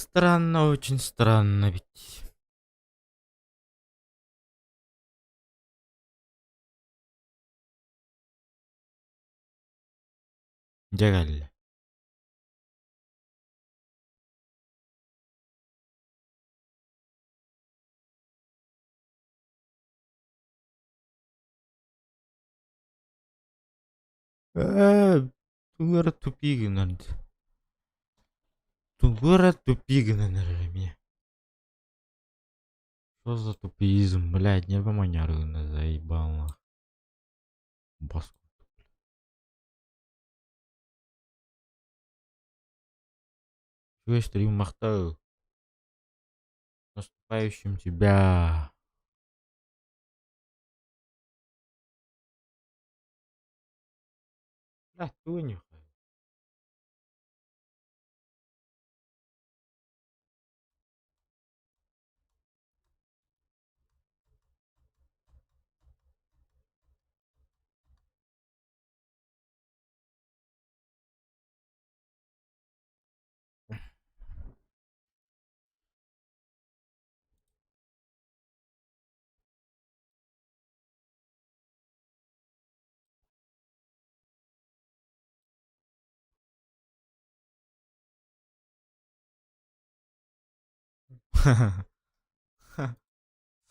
Странно, очень странно ведь. Дьэ кэллэ. Ээ, тугу эрэ тупик гынан тугу эрэ тупик гынан эрэр эмиэ. Что за тупизм, блядь, нервоманьяр гына заебал нах. Бас курдук. Үчүгэй стрим махтал. Наступающим тебя. Блядь, тугу нюхаю?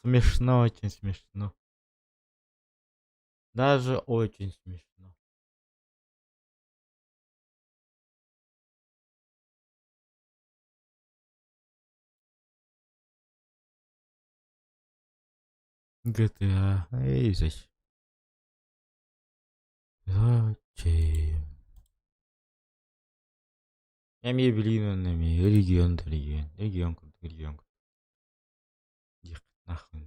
Смешно, очень смешно. Даже очень смешно. GTA. Эй, зачем? Зачем? Эмиэ билигин уонна эмиэ регион да регион, регион курдук регион курдук диэххит нахуй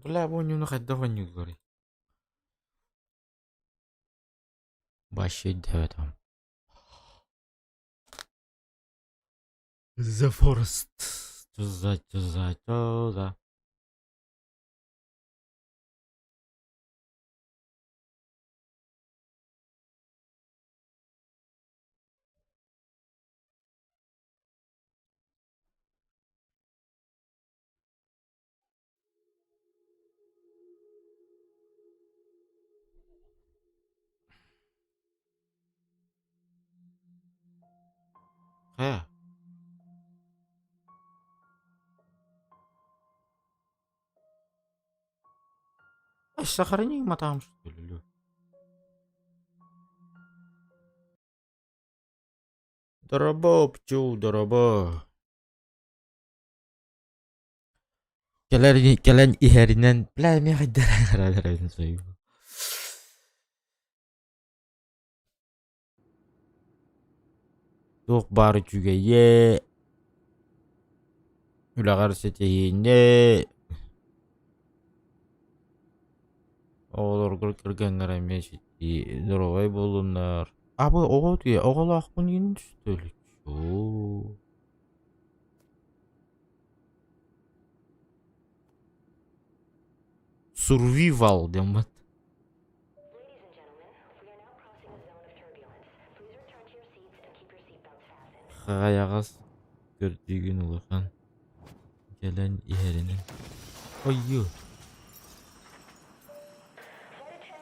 Бля, бу оонньууну хайдах оонньуулларый? Вообще өйдөөбөтөҕүм. The Forest. Чуза, чуза, чуза. Хайа? Сохрани матам, что ли? Дорообо, пчу, дорообо. Кэлэр кэлэн иһэринэн, бля, эмиэ хайдара Туох баар үчүгэйэ, үлэҕэр ситиһиини, оҕолоргор кэргэҥҥэр эмиэ ситии доруобай буоллуннар. А бу оҕо утуйа оҕолоохпун иин что ли? Чуу. Сурвивал диэн бат. Хаҕайаҕас көрдүүгүн улахан кэлэн иһэринэн Ойуу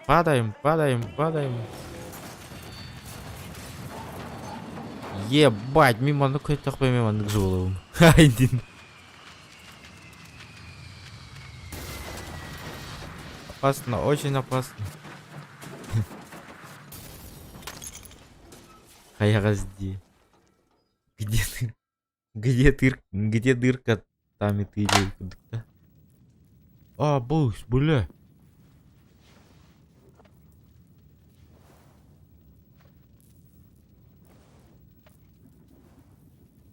Падаем, падаем, падаем. Ебать, мин маннык көтөхпө мен маннык жуолабым. Айдин. Опасно, очень опасно. Хайаҕас дии. Где ты? Где дыр... Где дырка, там и ты диэн курдук да. А, бус, бля.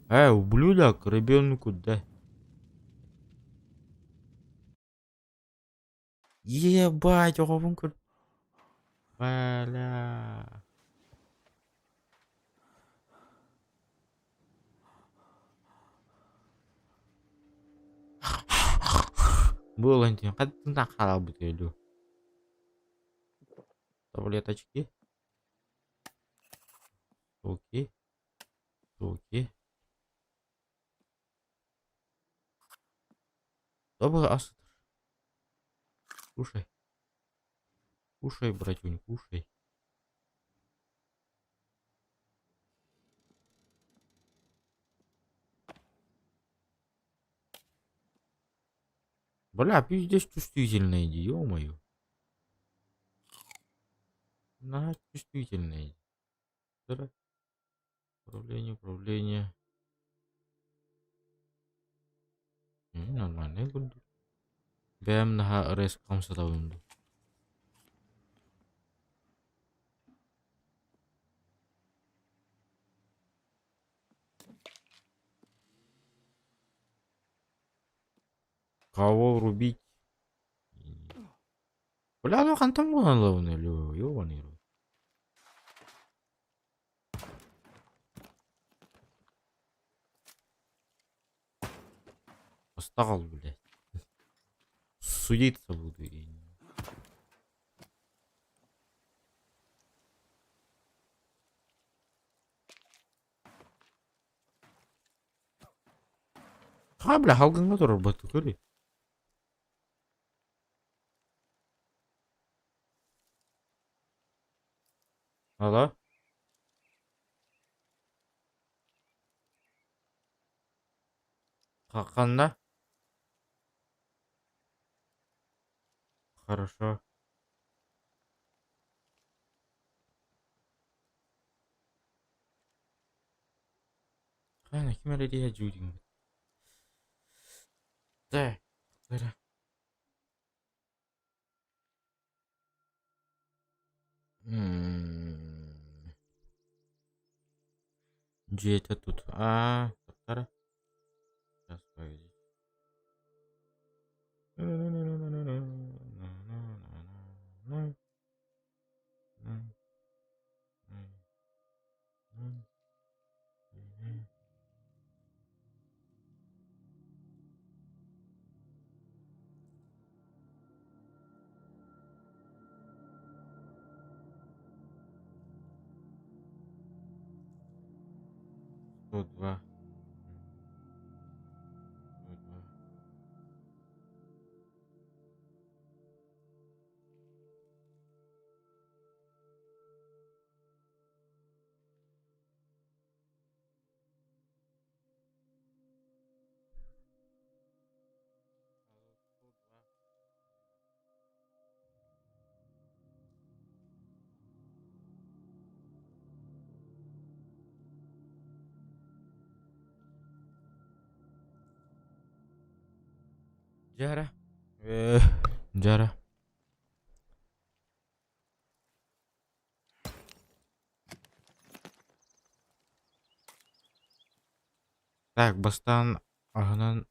Э, ублюдок, ребенку дай. Ебать, оҕобун көр... Бля. Буолан диэн хантан хаалбыт дуу? Таблеточки. Соки. Соки. Добрый ас. Кушай. Кушай, братюнь, кушай. Бля, пиздец чувствительная, иди, ё-моё. На, чувствительная. Управление, управление. Нормальный курдук. Бэйэм наһаа ырыаскам сатабын дуу. Кого врубить? Бля, ну хантан булан ылабын өлүө, ёбаный рот. Устал, блядь. Судиться буду и... Ха, бля, халгыҥҥа турарбат көрүй. Алло? Ханна? Хорошо. Хайа, ким эрэ диэһэ дьүүлгүн. Так, эрэ. Дьиэтэ тут. Аа, таптара. Сейчас, погоди. 102. 102. Дьара. Дьара. Так, бастаан аһынан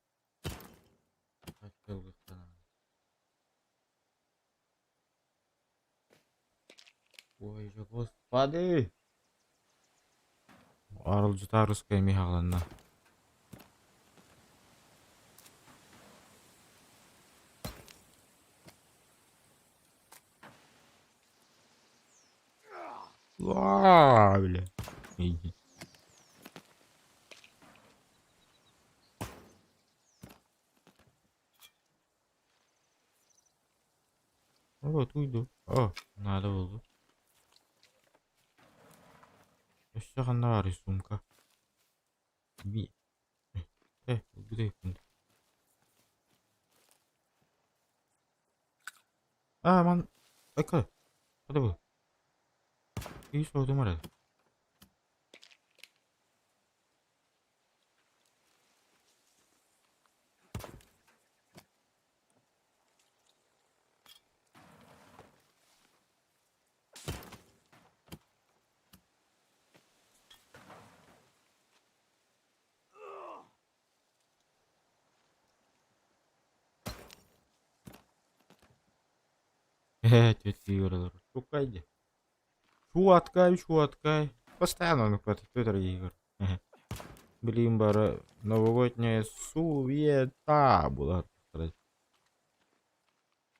Ой, же господи! Арылдьытаарыскай эмиэ хааланна. Аа, бля. Вот уйду. О, надо было. Өссө ханна баарый сумка? Би э ылбыт А, ман эко. Хата бу. Ии соотум эрэ. Э, тетя Юра, шукай. Чуоткай, чуоткай. Постоянно он куда-то Петр Игорь. Блин, бара новогодняя суета была.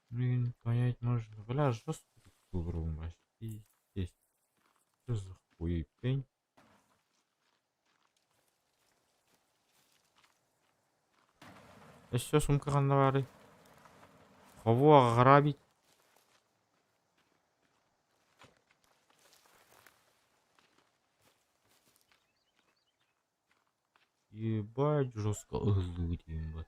Блин, понять можно. Бля, жестко выбрал, Здесь. Что за хуй пень? Өссө сумка ханна баарый? Кого ограбить? Ебать жестко ыһыллыы диэн бат.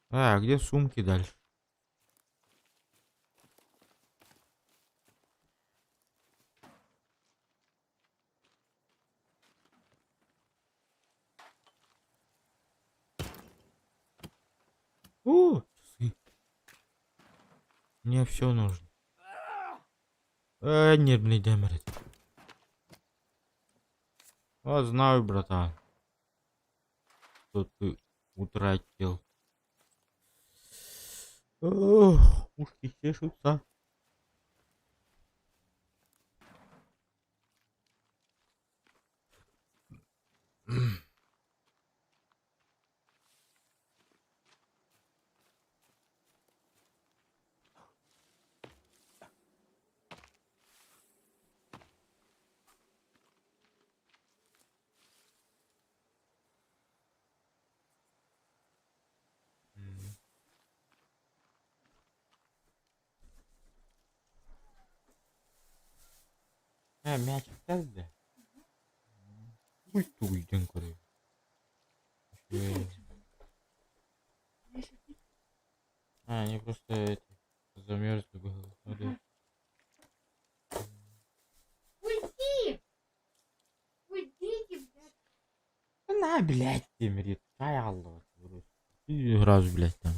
А, где сумки дальше? О, часы. Мне все нужно. Нет, блин, демерит. Вот знаю, братан, что ты утратил. Ох, ушки чешутся. Э, мячик да? Уй, тугуйден көрөйүн. А, они просто эти замерзли было. Ага. Уйди! Уйдите, блядь. На, блядь, темрит. Чай алла. Раз, блядь, там.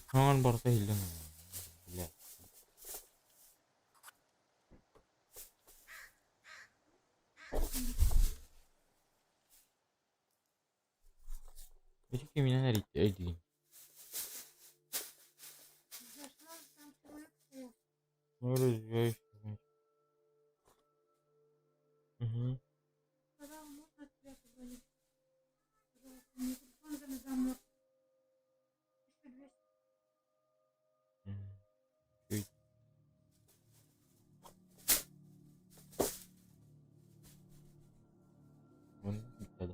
Хаҥан барыта иһиллэн блядь. Ити киминэн эрийдэ өйдүүн. Зашла, там человек стоял. Угу. Сказал, можно от тебя позвонить? Пожалуйста, мне телефон замерз. 1200. Чуть. Вон да.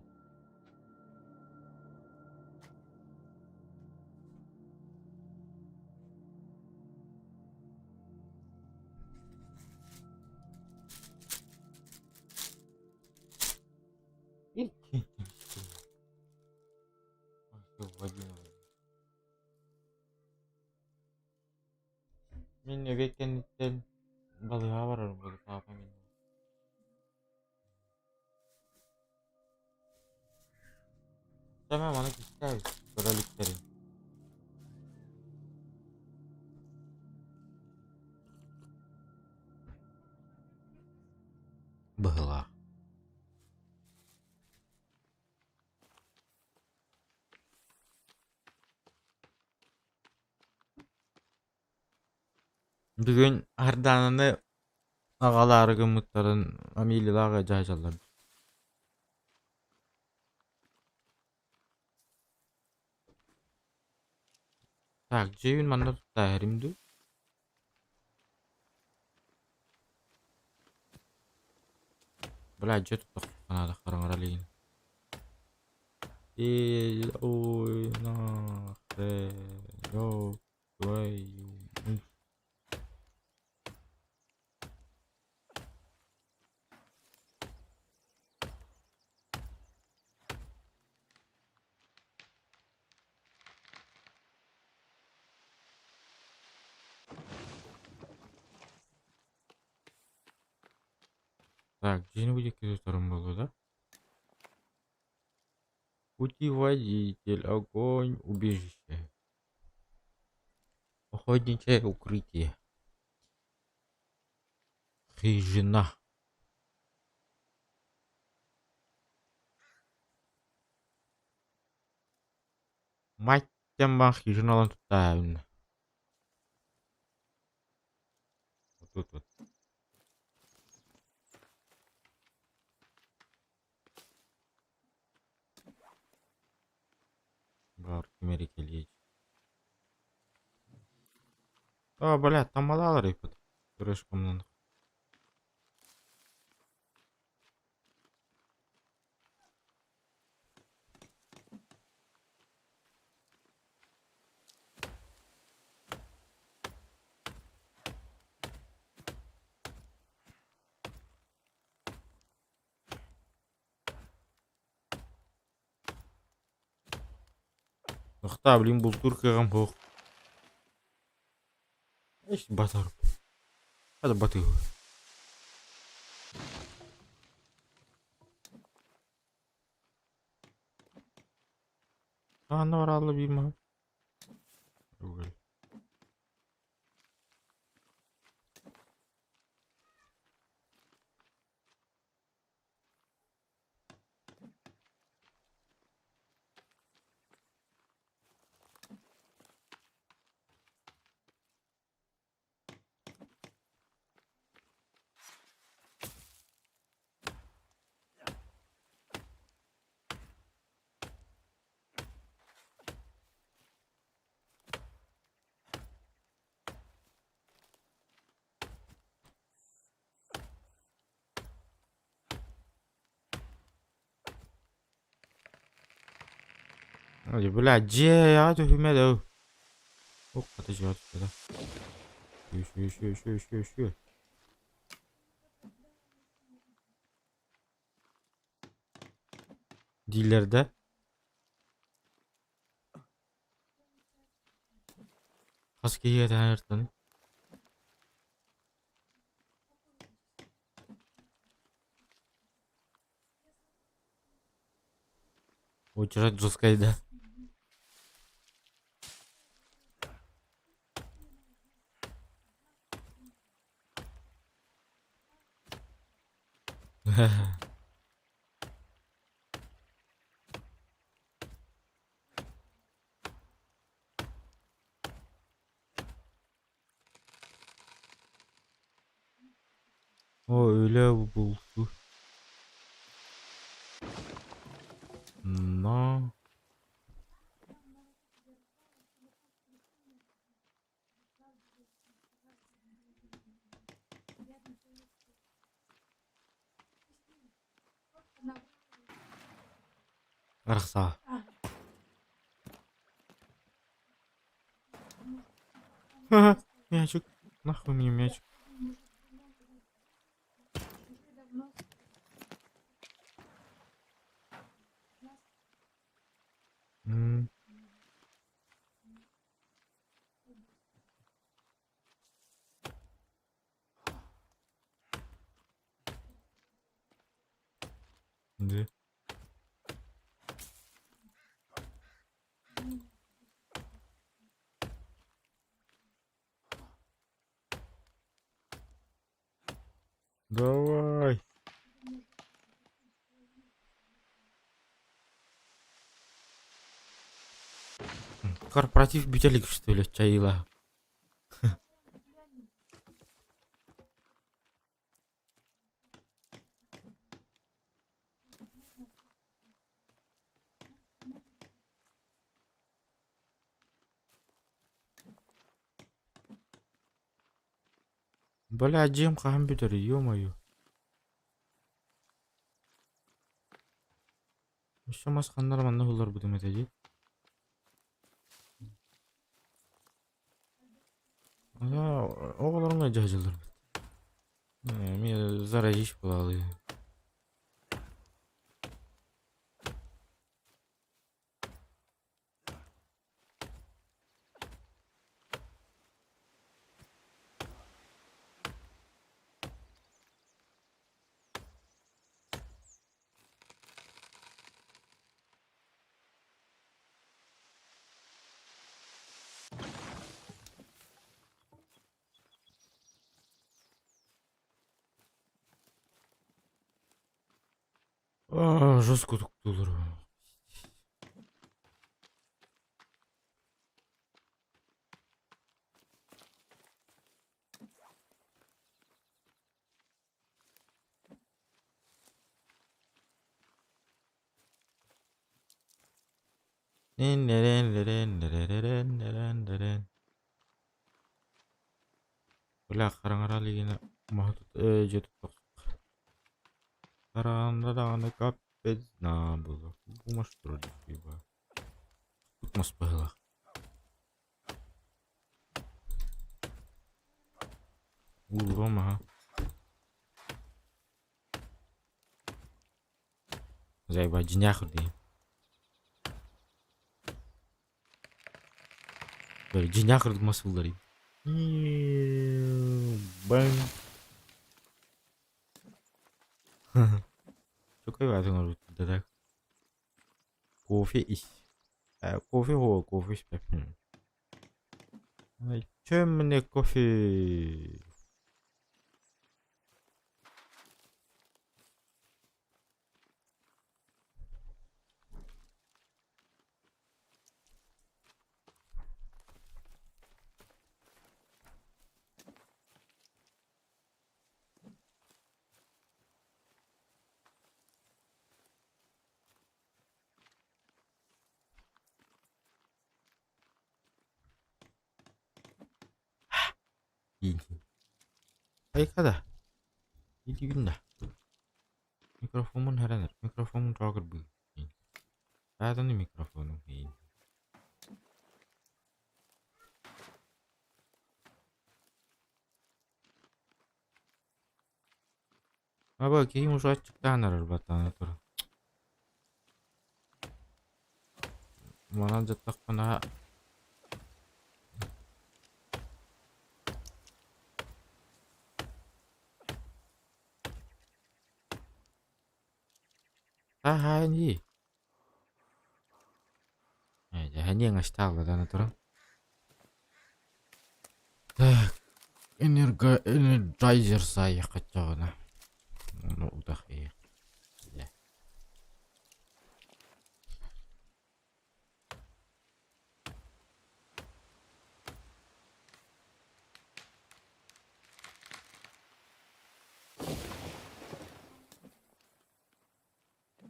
Мин эбиэт кэнниттэн балыыһаҕа барарым буолуо паапам иннинэ. Tamam маны кистээбит көрө иликтэрин. Быһыылаах. Бүгүн Ардаананы аҕалаары гыммыттарын Амилилаах дьаһайсаллар. Так, дьиэбин манна туттаарым дуу? Бля, дьиэ туттахха наада хараҥара илигин. И ой, нахрен, ёб твою мать. Так, где-нибудь якки было, да? Путеводитель, огонь, убежище. Охотничье укрытие. Хижина. Мать тема хижиналан туттаабын. Вот тут вот. Бар ким эрэ кэлиэ. А, бля, тамалалар ыйпыт. Трешкамнан. Охта, блин, бултуур кыаҕым суох. Эш, батар. Hadi batıyor. Aa, var bir ma. Ой, бля, дьиэ түһүмэ дөө. Ох, хата дьиэ түстэ. Еще, еще, еще, еще, еще. Дииллэр да? Хас киһи этэн Удержать жесткой, да? О, үлэ булсу. Но... Арахсаа. Ха-ха, мячик. Нахуй мне мячик. М. Да. Давай. Корпоратив бүтэлик что ли чайла. Бля, дьиэм хаһан бүтэрий, ё-моё. Өссө мас ханна эрэ манна булларбытым этэ дии. Оҕолорум илдьэ сылдьаллар. Эмиэ заразишь буолаалыы. Аа, жестко туктуулар. Бля, хараҥара илигинэ маһы дьиэ туттахха. Хараҥара даҕаны капец наа буолуо. Бу мас турар дии Тут мас быһыылаах. Ууруом маһа. Заебать, дьиҥнээх үрдүгүн. Дьиҥнээх үрдүк мас булларый. Баҥ. Чукай баатын оҥорбуттар да так. Кофе ис. Кофе кофе испэппин. Чем мне кофе? Айка да, итигин да. Микрофоммун хэрэнэр, микрофоммун тоҕо кырбыы. Аатаны микрофонум Аба киһим уже аччыктаан эрэр баттаана туран. Манан дьаттахпына Аһаани. Дьэһэниэҥ астаалладана туран. Так, энерго энерджайзер саайыаххаччаҕына. Ону утах иһиэх.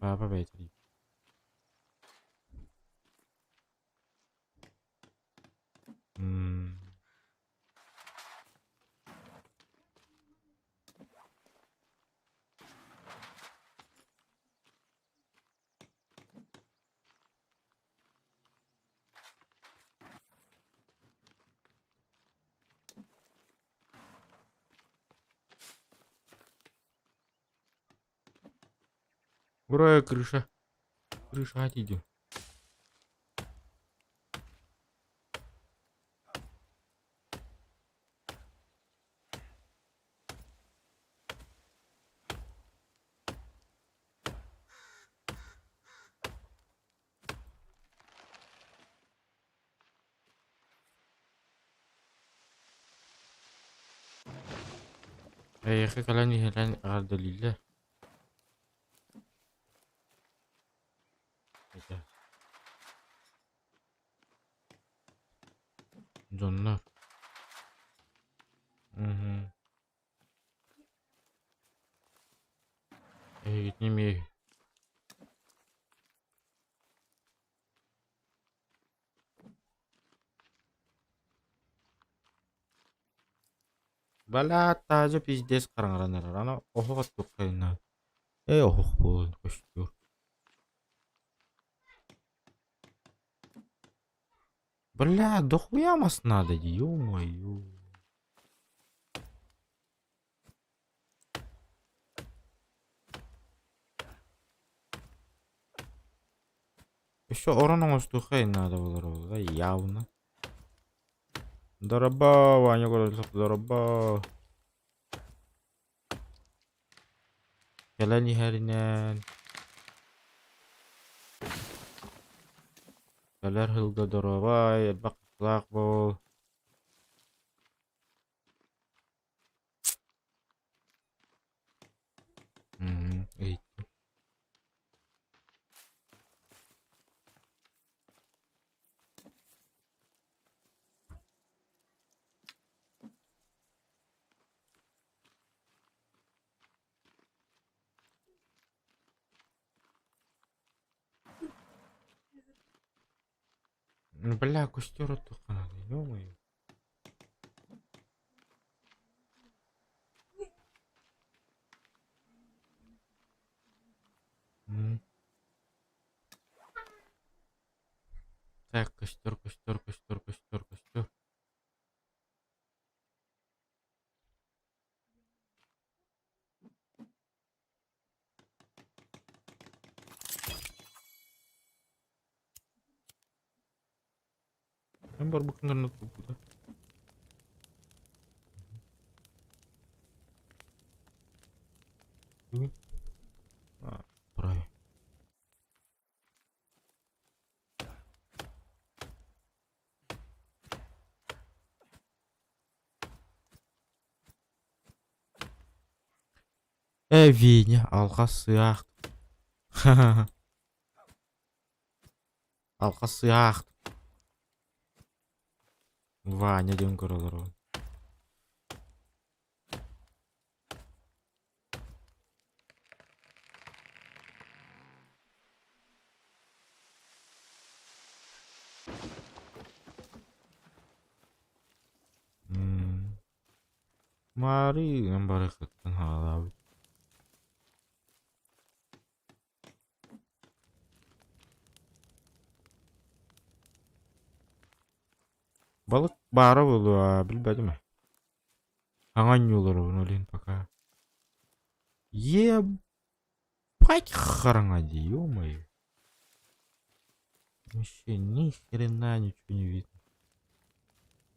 Папа бэйэтэ М. Ура, крыша. Крыша идем. Эйиэхэ кэлэн иһэлэн эҕэрдэлииллэр. Этэ. Дьоннор. Мгм. Эһигитини эмиэ Бля, таажа пиздец хараҥаран эрэр. Аны оһох оттуоххайына. Ээ, оһох буолан көстүөр. Бля, дохуя мас надо, ё-моё. Еще орон оҥостуохха надо болар буолла, явно. Дороба, Ваня көрөлсөх, дороба. Кэлэн иһэринэн кэлэр сылга доруобай, элбэх кыахтаах буол. Иһиттим. Бля, костер оттуохха наада, ё-моё. Так, костер, костер, костер, костер, костер. Эн барбыккын гына турбута. Бүгүн правильно. Ээ, Веня, алҕас сыаах. Алҕас сыаах. Ваня диэн көрө олоробун. Маарыын барыаххыттан хаалаабыт. Балык баара буолуо, билбэтим ээ. Хаҥа анньыыларыбын ол иһин пока. Ебать хараҥа дии, ё-моё. Вообще ни хрена ничего не видно.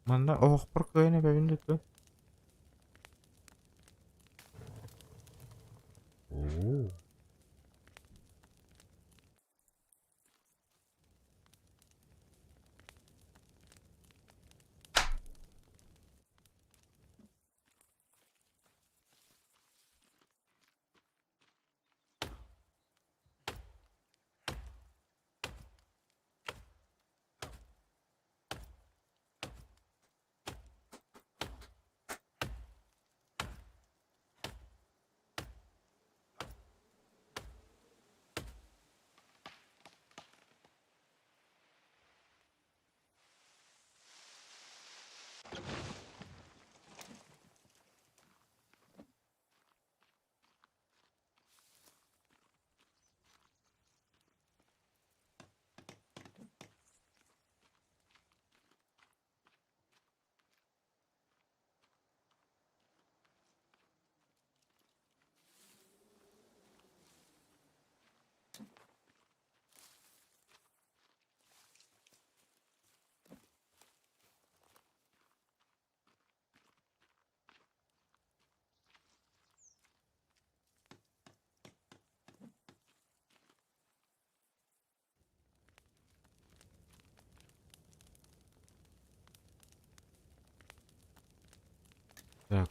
Манна оһохпор кыайан эбэбин да то. Оо. Так.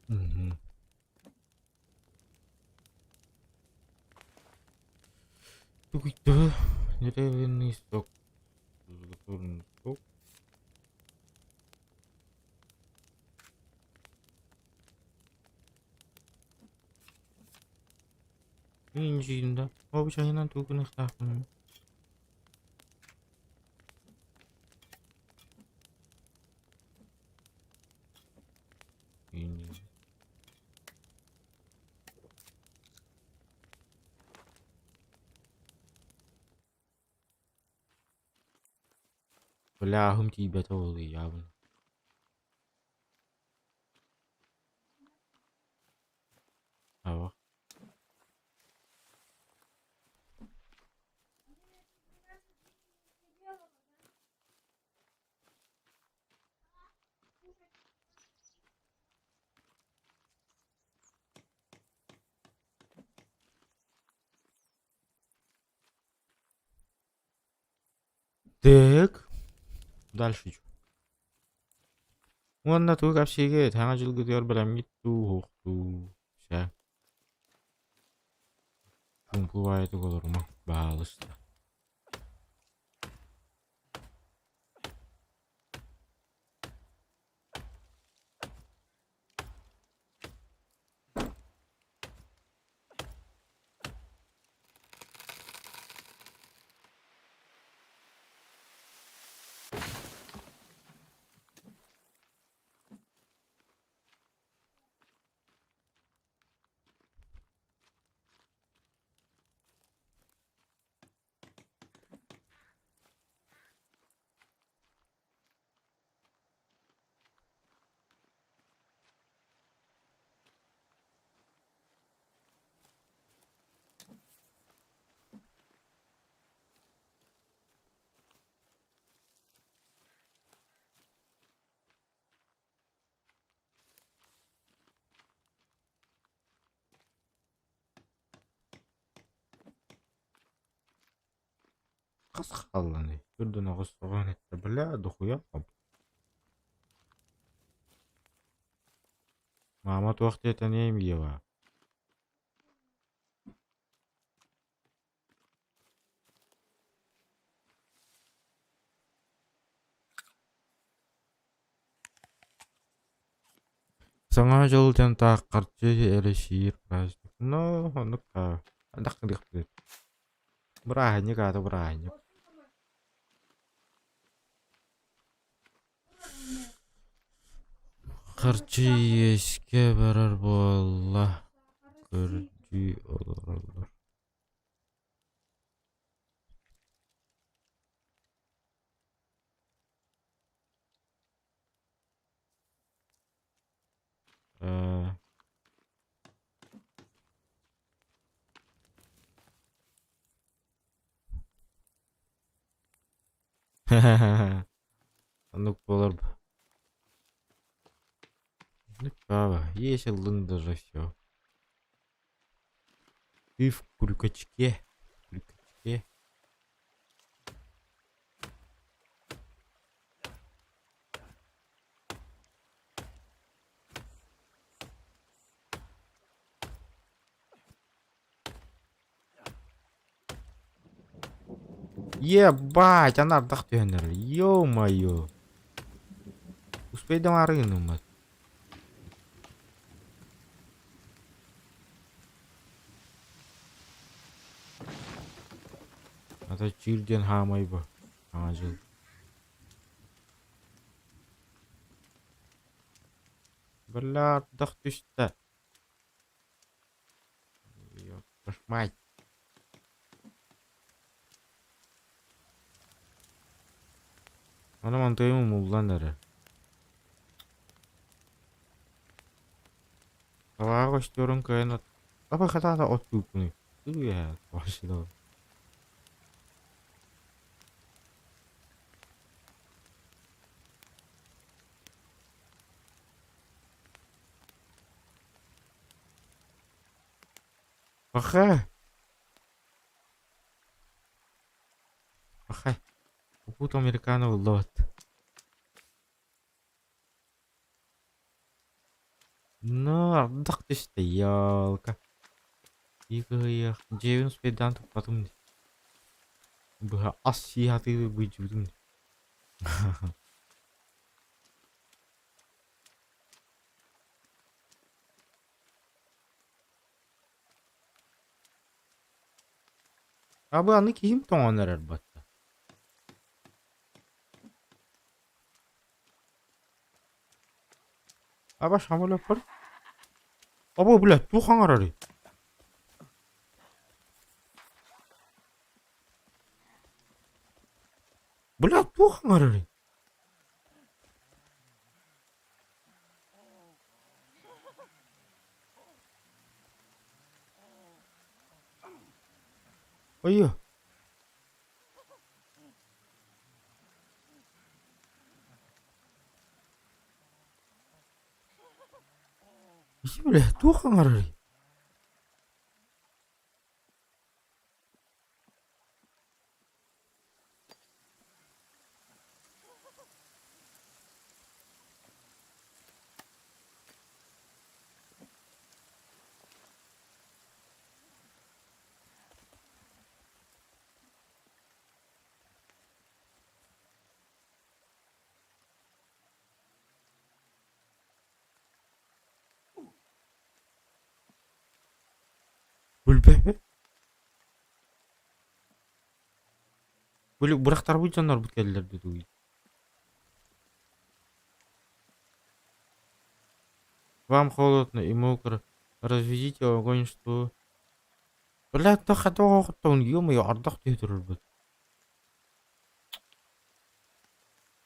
Мгм. Тугуйда деревянный сток. Золоторный сток. Инжинда. Обычайынан тугунахтаахпын. Бля, тиийбэтэ ол ыйаабын. Аба. Так. Дальше чё? Уонна тугу кэпсиигит? Саҥа дьылгытыгар бэлэмҥит дуу, суох дуу? Сэ. Чуумпу баайытык олорума, баһаалыста. Хас хаалланый? Үрдүн оҕус тоҕон эттэ, бля, дохуя Маама туох диэтэниэм Ева? Саҥа дьыл диэн таах харчы эрэ сиир праздник. Ну, оннук да. Андах гыныахпыт. Бырааһынньык аата бырааһынньык. Харчы иэскэ барар буолла, көрдүү олороллор. Э Оннук буолар Право, есть ыллыҥ даже всё. Ты в крюкачке. Крюкачке. Ебать, аны ардах түһэн эрэр. Ё-моё. Успейдам арыгыныммат. Ата чиир диэн хаамай бу. Саҥа дьыл. Бля, ардах түстэ. Ёпта мать. Аны мантыйым умуллан эрэр. Табаҕа көстүөрүн кыайан от... Аба хатаата от күүппүнүй. Үһэ, вообще Паха! Паха. Попутал американо лот. Но ардах түстэ, ёлка. Икыйах, дьиэбин успейдаан туппатым дии. Быһа ас сии сатыы быдьыбытым дии. Абы аны киһим тоҥон эрэр батта. Аба самолет бар. Аба, блядь, туох аҥарарый? Блядь, туох аҥарарый? Ой. Ити бля, туох аҥарарый? Билбэппин. Били бырахтарбыт дьоннорбут кэллилэр дуу тугуй? Вам холодно и мокро. Разведите огонь, что... Бля, тоха тоха ё-моё, ардах түһэ турарбыт.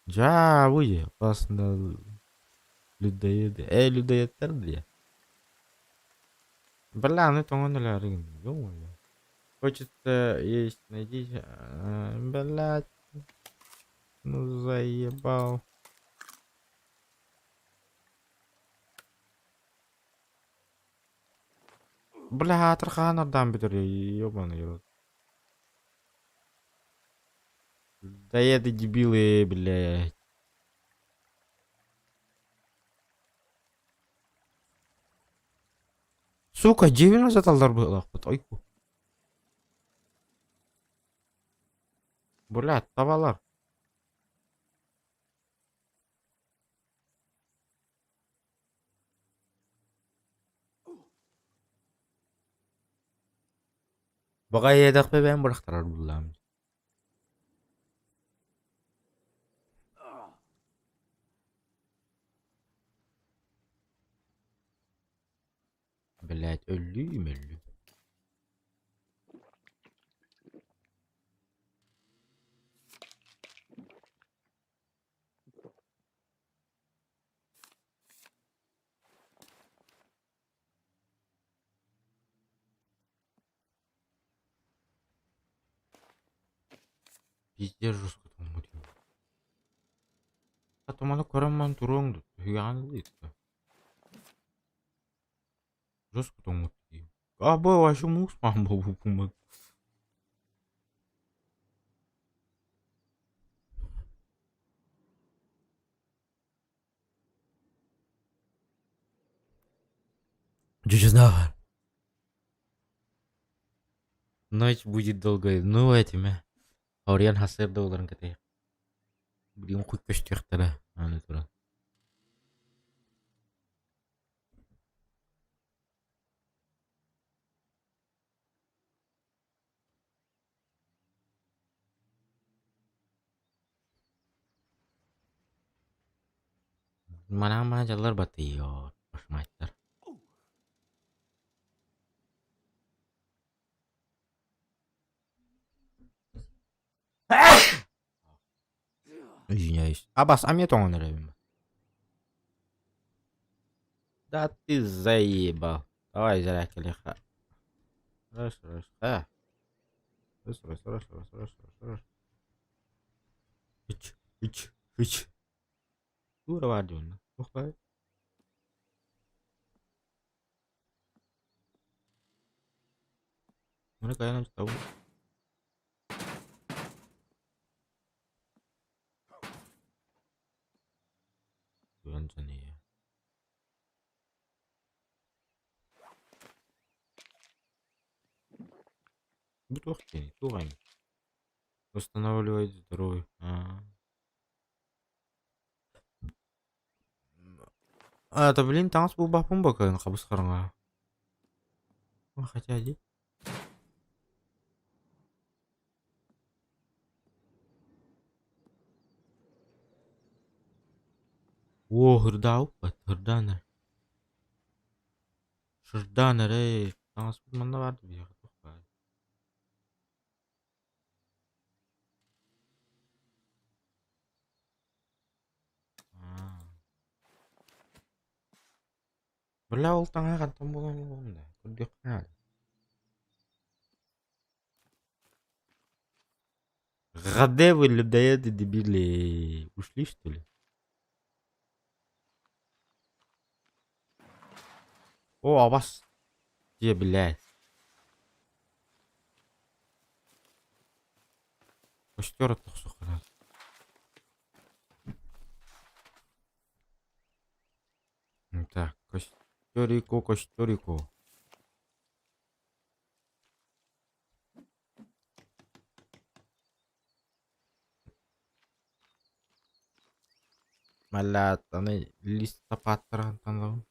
Дьаабый, опасно людоеды. Э, людоедтар дии. Бля, аны тоҥон өлөөрү ё-моё. Хочется есть, найдите. Блядь. Ну заебал. Бля, аатырхаан ордоон бүтэр, ёбаный рот. Да это дебилы, блядь. Сука, дьиэбин саталлар быһыылаахпыт, ойку. Блядь, табалар. Баҕайыатахпы бэйэм бырахтарар буоллаҕым. Блядь, өллүүм өллүм. Пиздец жестко тоҥмут. Туманы көрөн баран туруоҥ дуо? Үһүйэҕин ылыыта. Жестко тоҥмут дии. А бу вообще муус маан буолбуппун. Чудесно. Ночь будет долгой. Ну этими. Орион хасыр да олорон кэтэһиэх. Билигин куй көстүөхтэрэ аны туран. Манаан маан дьаллар батыйыо, башмачтар. Извиняюсь. Абас, а мне тоҥон эрэбин. Да ты заебал. Давай зарядка Раз, раз, а. Раз, раз, раз, раз, раз, раз, раз. Үч, үч, үч. Тура бар диэн. Туох Mereka yang tahu. 완전히. Бу туох диэний? Туох эми? Восстанавливает здоровье. Аа. А, это блин, таҥас булбаппын бакын хабыс хараҥа. Хотя дии. Оо, ырдаабыппат, ырдаан. Шырдаан эрэ, таҥаспыт манна баар да биһиэхэ туох баарый? Аа. Бля, ол таҥаһы хантан булан ыллым да, көрдүөххэ наада. Где вы, людоеды дебили? Ушли, что ли? О, а вас где, блядь? Костер оттохсуохха наада. Так, костерику, костерику. Блядь, аны листопадтаран таналым.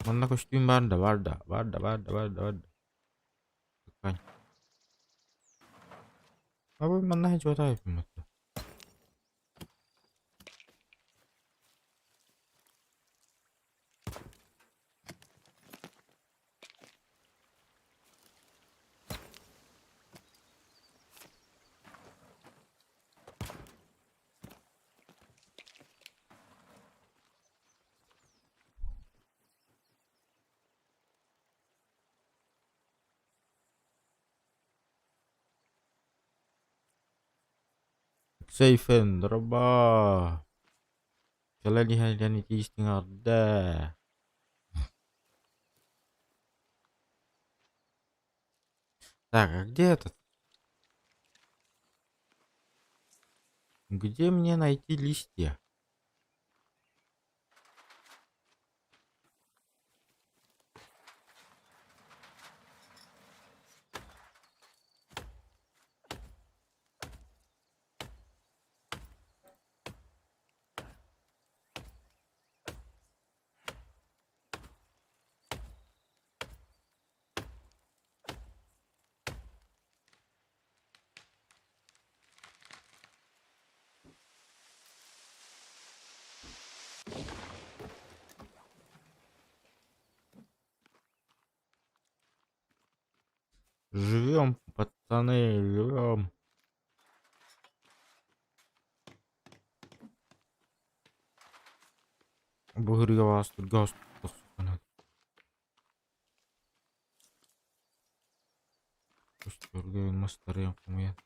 Манна көстүүм баар да, баар да, баар да, баар да, баар да, баар да. Ткань. Абы манна хачуатаайпын батта. Сейфен, дороба. Кэлэн иһэн итиистиҥ Так, а где этот? Где мне найти листья? Живем, пацаны, живем. Бу газ. Мастарыйан хомуйан.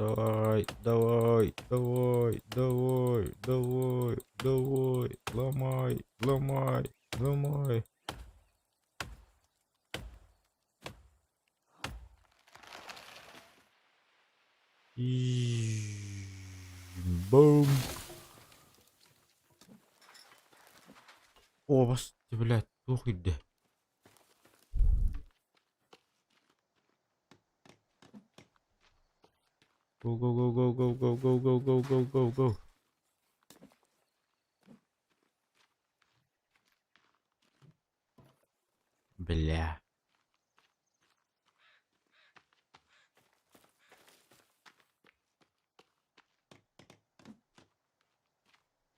Давай, давай, давай, давай, давай, давай, ломай, ломай, ломай. И бум. О, бас, блядь, туох ирдэ. Go, go, go, go, go, go, go, go, go, go, go, go. Бля.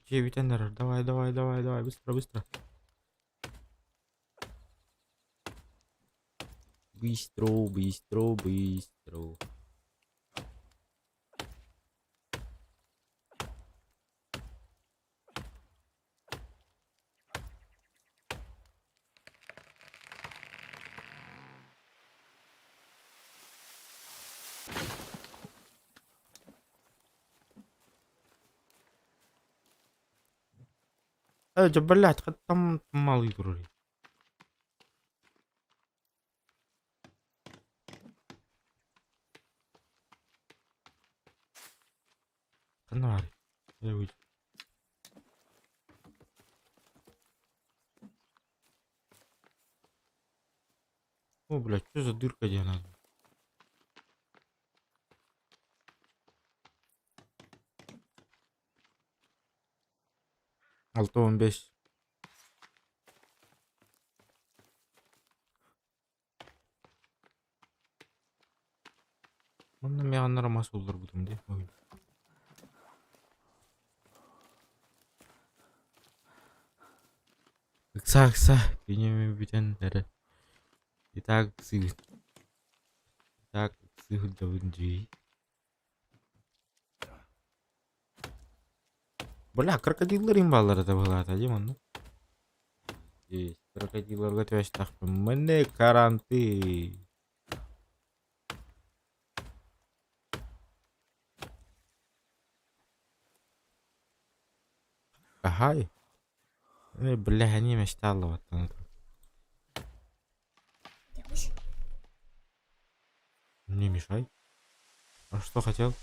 Дьиэбитэн эрэр. Давай, давай, давай, давай, быстро, быстро. Быстро, быстро, быстро. Э, дьэ, блядь, хаттам малый турар. Ханна баарый? Э, уй. О, блядь, что за дырка где она? 6.15. Онно миэхэ мас булларбытым дии. Ой. Ыкса ыкса кинеми бүтэн эрэ. И так ыксыы. И так ыксыы сылдьабын дии. Бля, крокодиллар им бааллар этэ быһыылаата дии манна. Есть, крокодилларга түбэстэхпин. Мне каранты. Ахай. Э, бля, они мечтала вот Не мешай. А что хотел?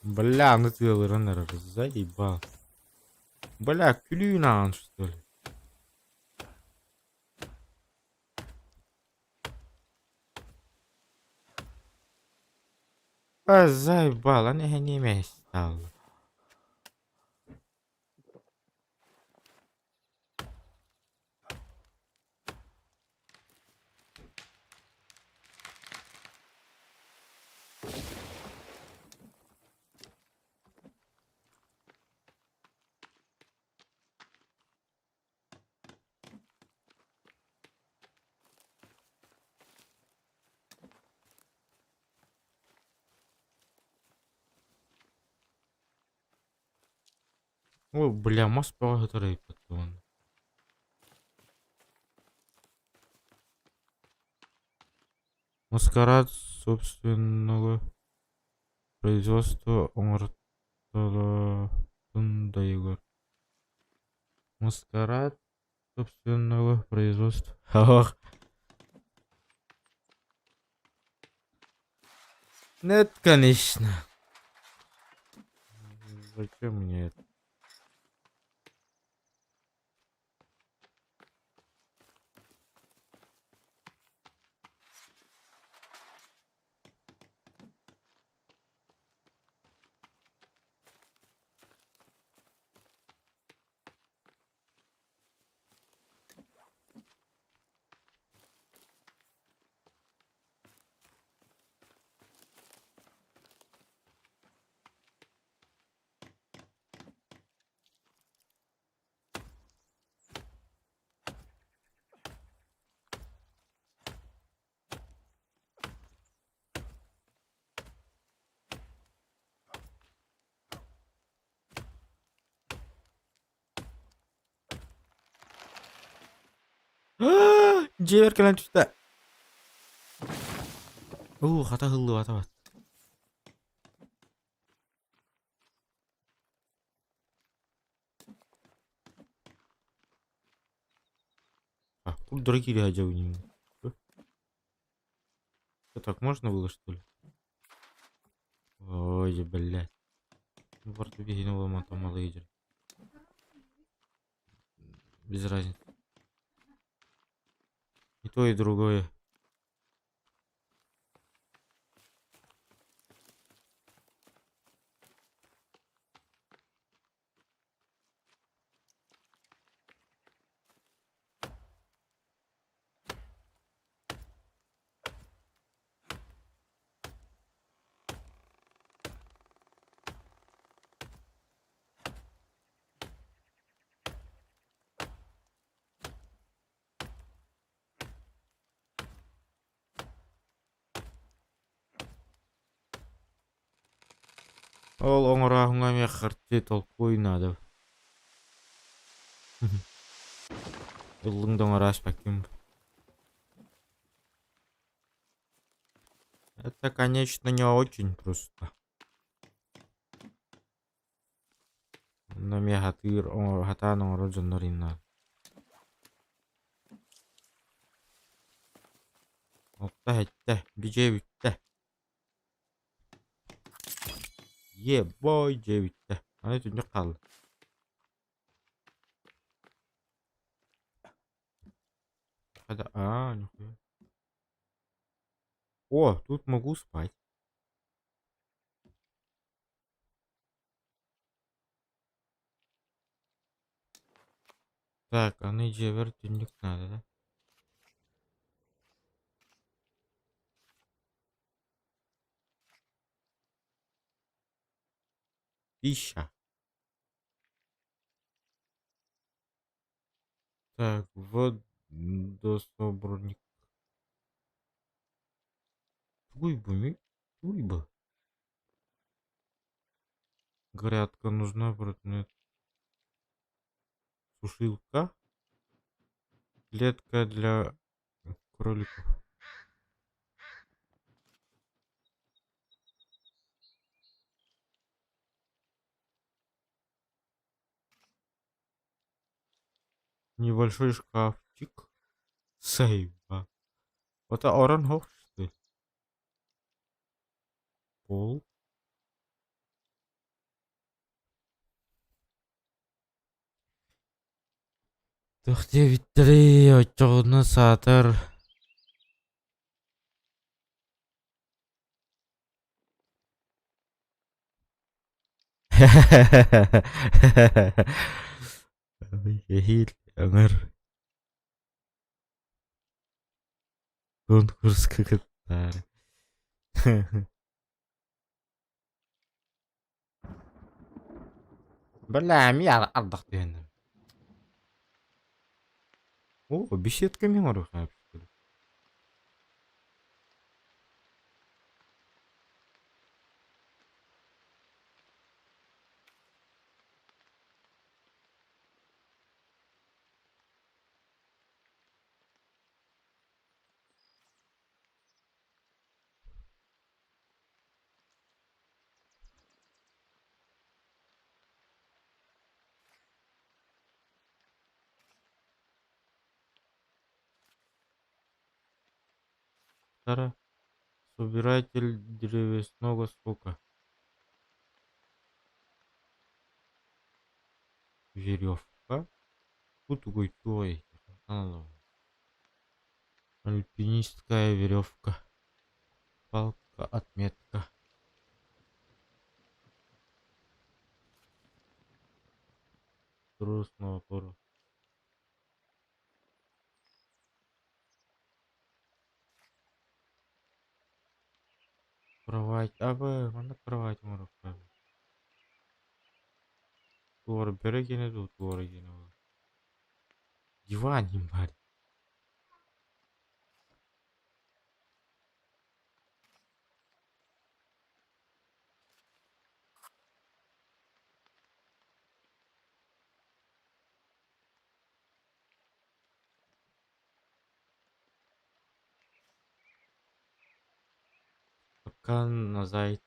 Бля, ну ты ЛРНР заебал. Бля, күлүү наан что ли? А, заебал, аны не стал. Ой, бля, мас бөҕө потом. Маскарад собственного производства оҥортолоотун да Егор. Маскарад собственного производства. Ох. Нет, конечно. Зачем мне это? Дьиэбэр кэлэн түстэ. Уу, хата ыһыллыбата бат. А, тут дорогие сылдьабын. Что, так можно было, что ли? Ой, блядь. Без разницы. И то, и другое. Ол оҥорооһуҥҥа эмиэ харчы толкуй наада. Ыллыҥ да оҥорооспаккын. Это, конечно, не очень просто. Онно эмиэ сатыыр, сатаан оҥорор дьоннор инна. Алта сэттэ, дьиэ бүттэ. Ебой дьиэ бүттэ. Аны түннүк хаалла. А, нихуя. О, тут могу спать. Так, аны дьиэбэр түннүк наада да? Пища. Так, водособорник. Тугуй бу тугуй бу? Грядка нужна, нет. Сушилка. Клетка для кроликов. Небольшой шкафчик. Сейва. Это орон что ли? Пол. Туох диэбиттэрий, оччоҕуна саатар Эһиил ыҥыр конкурска кыттаары Бля, эмиэ ардах түһэн. О, беседка мин оруха. Тара собиратель древесного сока. Веревка. Бу тугуй Альпинистская веревка. Палка отметка. Трос на опору. Кровать. Абы, манна кровать оҥоруохха. Туора бөрө гиэнэ дуу, туора гиэнэ буолар. Диван баар. Капкан на зайца.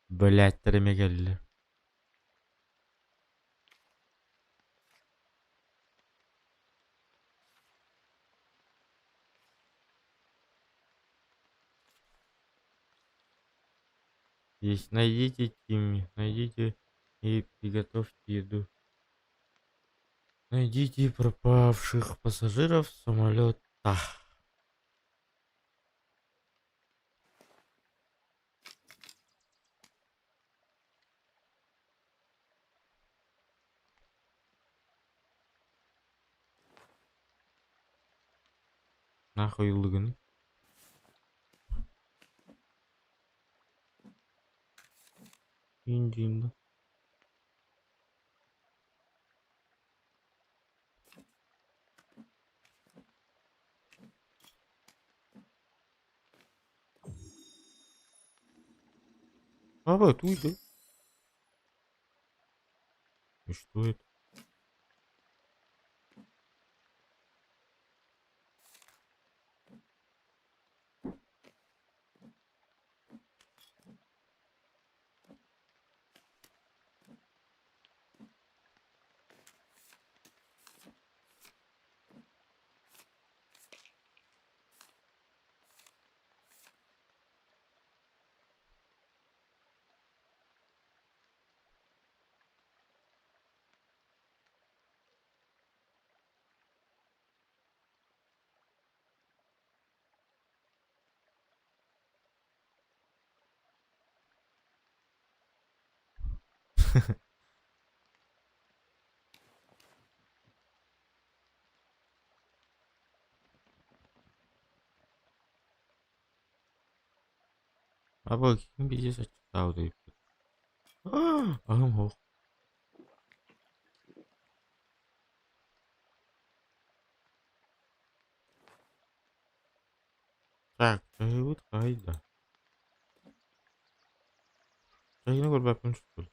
Блять, эмиэ кэллэ. Есть найдите Тимми, найдите и приготовьте еду. Найдите пропавших пассажиров самолета. Нахуй ыллыгыный? Индиин да? Давай, туй, да? И что это? Аба ким пиздец аччыктаабыт эбиппит. Аһым суох. Так, чаһыыбыт хаһый да? Чаһыыны көрбөппүн что ли?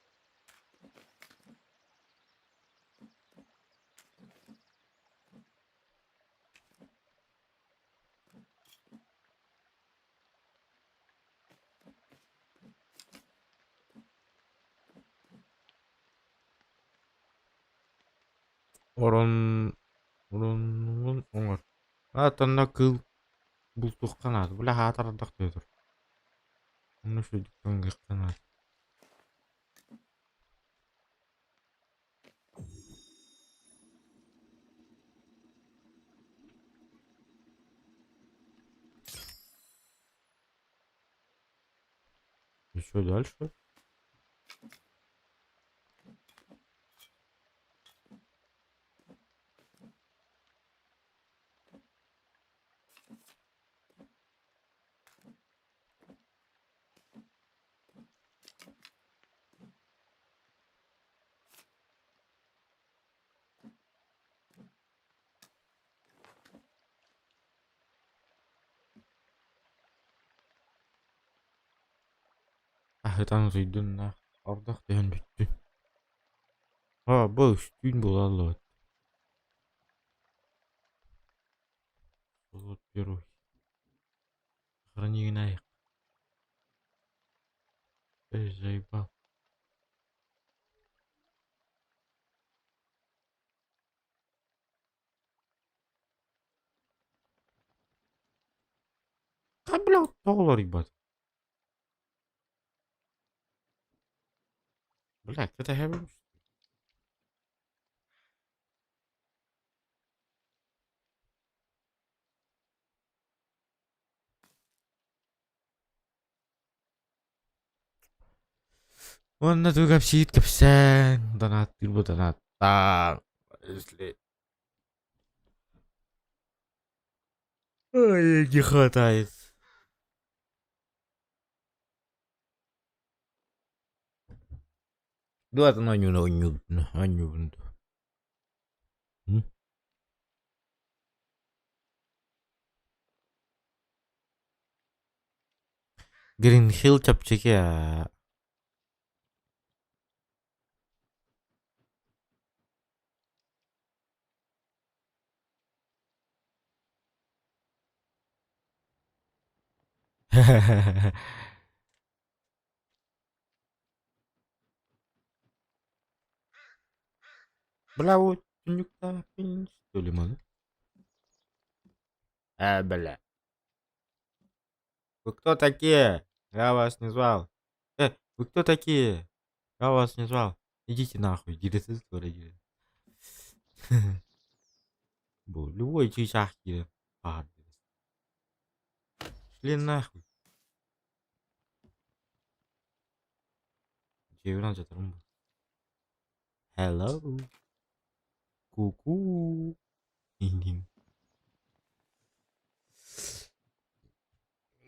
Орон оронугун оҥор. Аатанна кыыл бултуохха наада. Бля хаатар ардах түһэ Онно үчүгэйдик таҥныахха наада. И что дальше? Аһытан утуйдун да, ардах түһэн бүттүн. Аа, бу үстүүн буолаллыбыт. Вот первый. Сохрани Эй, заебал. Да, бля, тоҕо ебать. Бля, кэтэһэбин. Уонна тугу кэпсиир кэпсээн, донаттыыр бу донаттаан, если Ой, не хватает. Дуатын оонньууну оонньуубун оонньуубун дуо? Green Hill чэпчэки ээ. Бля, вот түннүктээхпин что ли маны? Э, бля. Вы кто такие? Я вас не звал. Вы кто такие? Я вас не звал. Идите нахуй, диэри диэри. Бу любой чыычаах киирэн баар Шли нахуй. Дьиэбин алдьатарым бу. Hello. Ку-ку.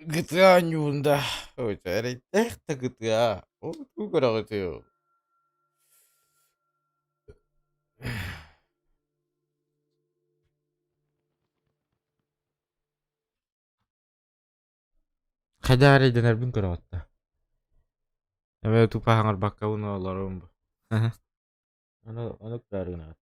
GTA оонньуубун да эрэйдээх да GTA ол тугу көрөҕүтүй Хайдах эрэйдэнэрбин көрөҕүт да Эбээ тупа хаҥарбаккабын олорорум бу Ону ону көрөөрү гынаҕыт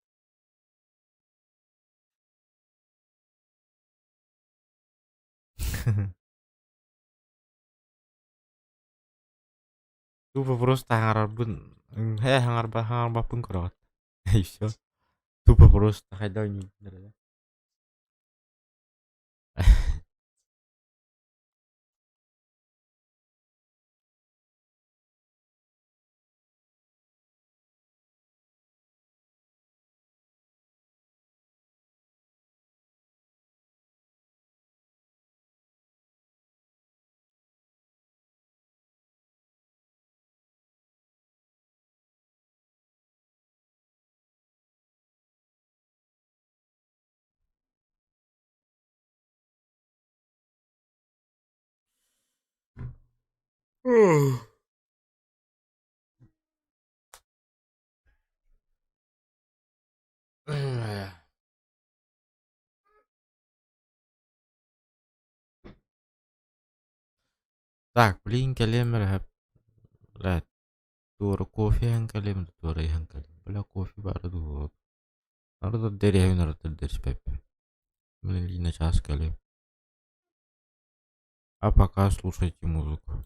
Тупо просто хаҥарарбын ээ хаҥарба хаҥарбаппын көрөҕүт и всё тупо просто хайдах оонньуубун эрэ Так, блин, кэлиэм эрэ блядь, туора кофе иһэн кэлиэм, туора иһэн кэлиэм. Бля, кофе баара дуу? Арыт дэриэһин арыт дэриспэппин. Мин на час кэлиэм. А пока слушайте музыку.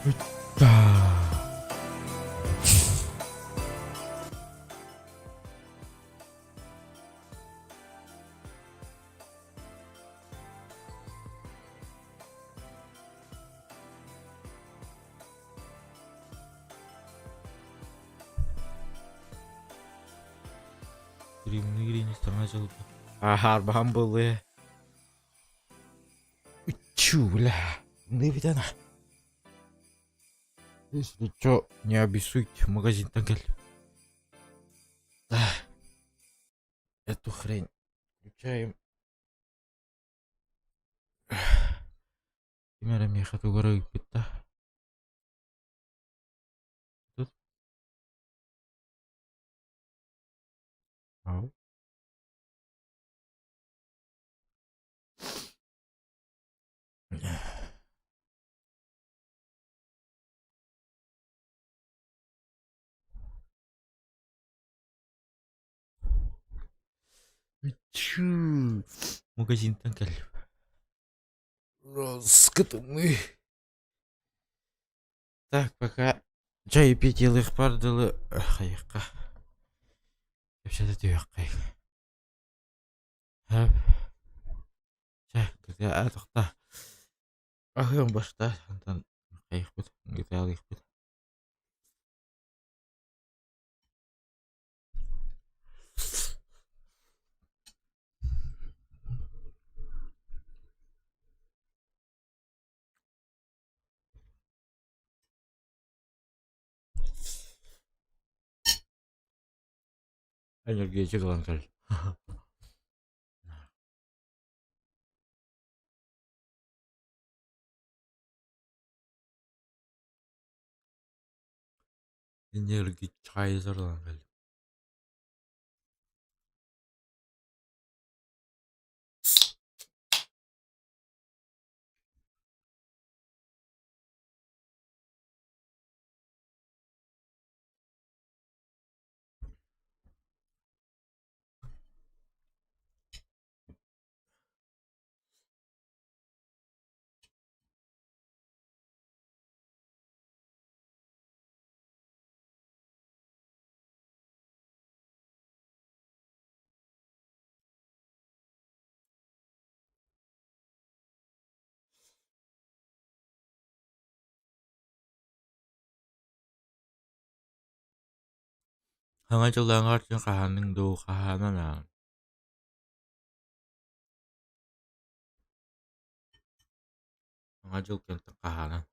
Да. Гривны саҥа дьылга. Ааһаарбаһан буолуо. Чу, бля. Ныбитана. Если чё, не обессудь, магазинтан кэл. Да. Эту хрень включаем. Ким эрэ миэхэ тугу эрэ ыыппыт да. Тут. Ау. Чү, магазинтан кэллим. Роскотумы. Так, пока чай пить ылыахпар дылы хайыахха. Кэпсэтэ түһүөххэй. Хөп. Чэ, кытаа тохта. Аһыам башта, онтон хайыахпыт, гиталыахпыт. Энергетик ылан кэл. Энергичайзер ылан кэл. Саҥа дьыллааҥҥар син хаһааныҥ дуу, хаһаанан аан. Саҥа дьыл кэнтэн хаһаанан.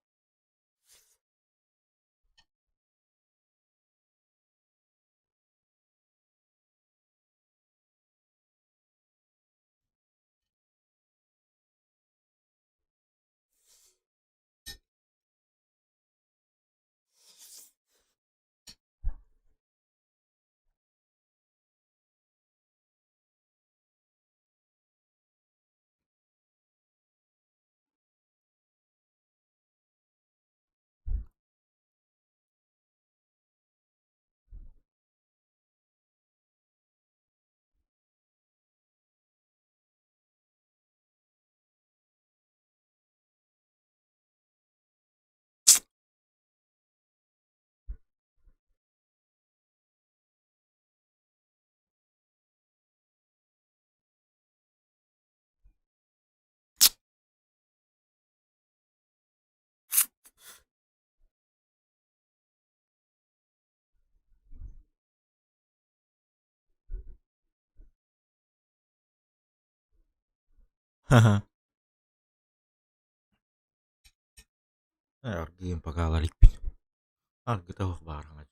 Ха-ха. Аргыым пока ала иликпин. Аргыта суох баар хаҥа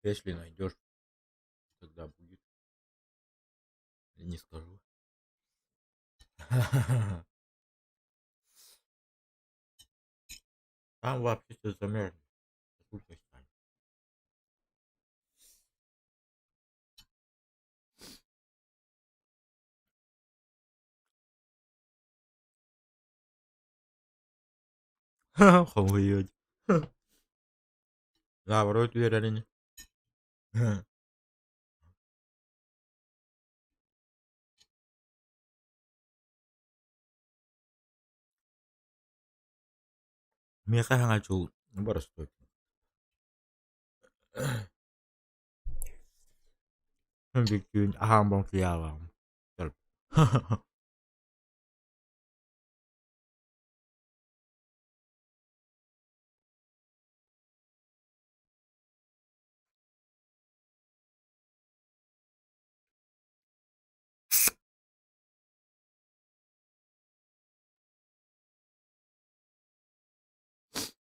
Если найдешь, тогда будет. Не скажу. Там вообще-то замерзли. Хомуйуо Наоборот үөрэр ини. Миэхэ саҥа дьыл боростуой. Бүттүүн аһаан бонкуйаабаҕым.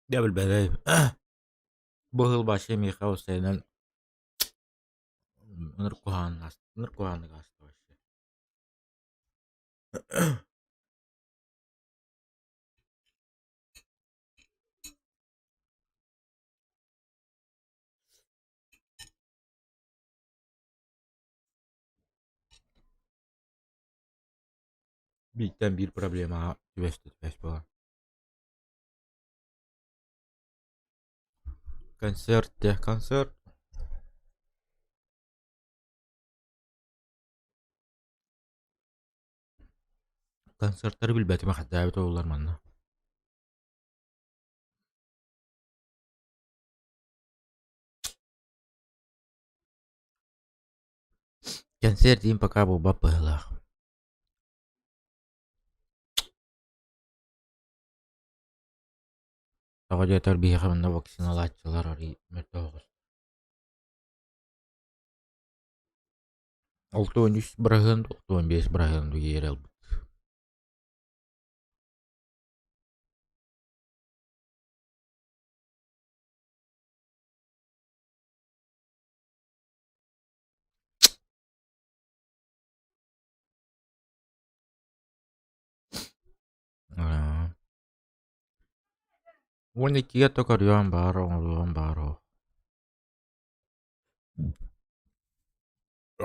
Дьэ билбэтим. Бу сыл вообще миэхэ уопсайынан ынырык куһаҕан ынырык куһаҕаннык ааста вообще. Бииртэн биир проблемаҕа түбэстэ түбэс буолар. Концерт дьэ концерт. Концертары билбэтим эхэдээбит уоллар манна. Кэнсиэр диин пока буолбат быһыылаах. Тоҕо диэтэр биһиэхэ манна вакциналааччылар арыый мөлтөх оҕус. 63 быраһыан, 65 быраһыан иэрэ ылбыт. Аа. Уон иккигэ то көрүөм баар, оҥоруом баар оо.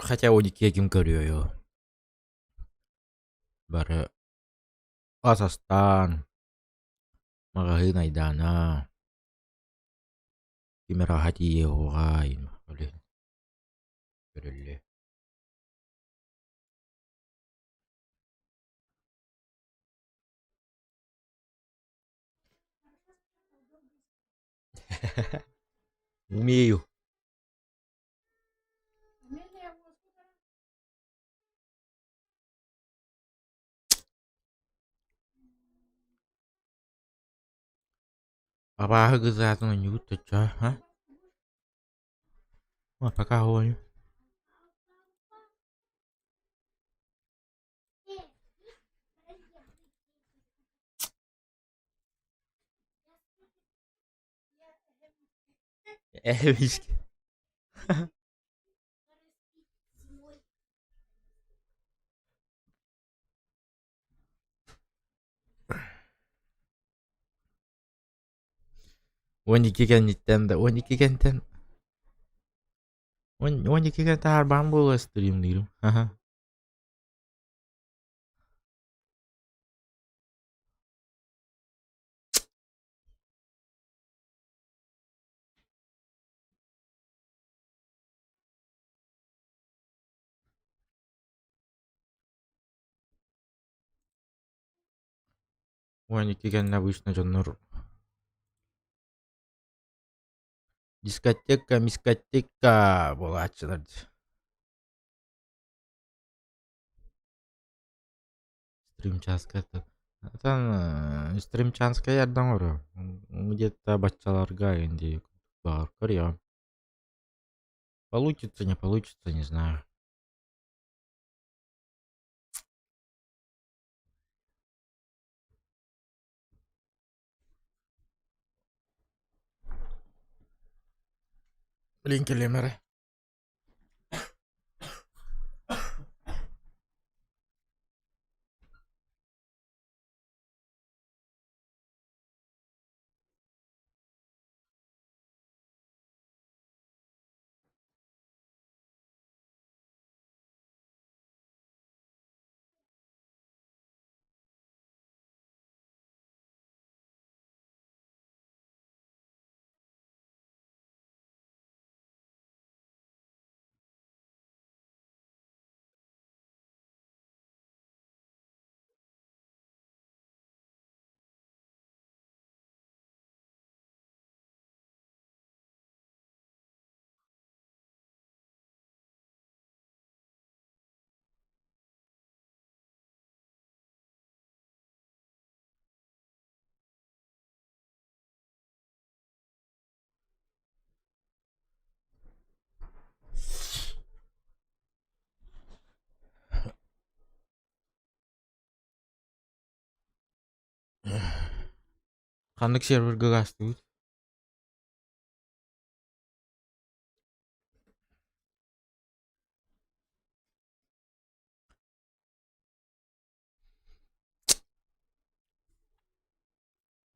Хотя уон иккигэ ким көрүөй оо. Бары ас астаан, маҕаһыын айдаана, ким эрэ тиийиэ уоҕай, көрүллүө. Умею. Абааһы кызаатын оонньуубут да а? Пока оонньуу. Эбишки. 12 кэнниттэн да 12 кэнтэн 12 кэнтэн харбаан буолуо стримниирим. 12 кэннэ обычно дьоннор дискотека, мискотека буолааччылар дии. Стримчанская Там стримчанская эрдэ оҥоруом. Где-то баччаларга дии баҕар көрүөм. Получится, не получится, не знаю. Блин, кэлиэм эрэ. Ханнык серверга гаастыбыт?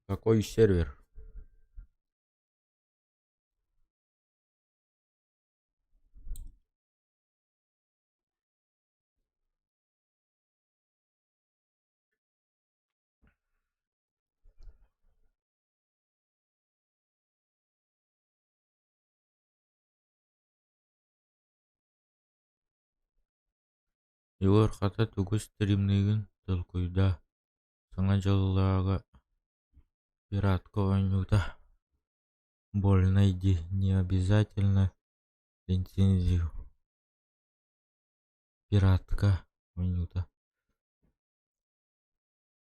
Какой сервер? Егор хата тугу стримныыгын толкуйдаа, Саҥа дьыллааҕы пиратка оонньуута больно иди не обязательно лицензию пиратка оонньуута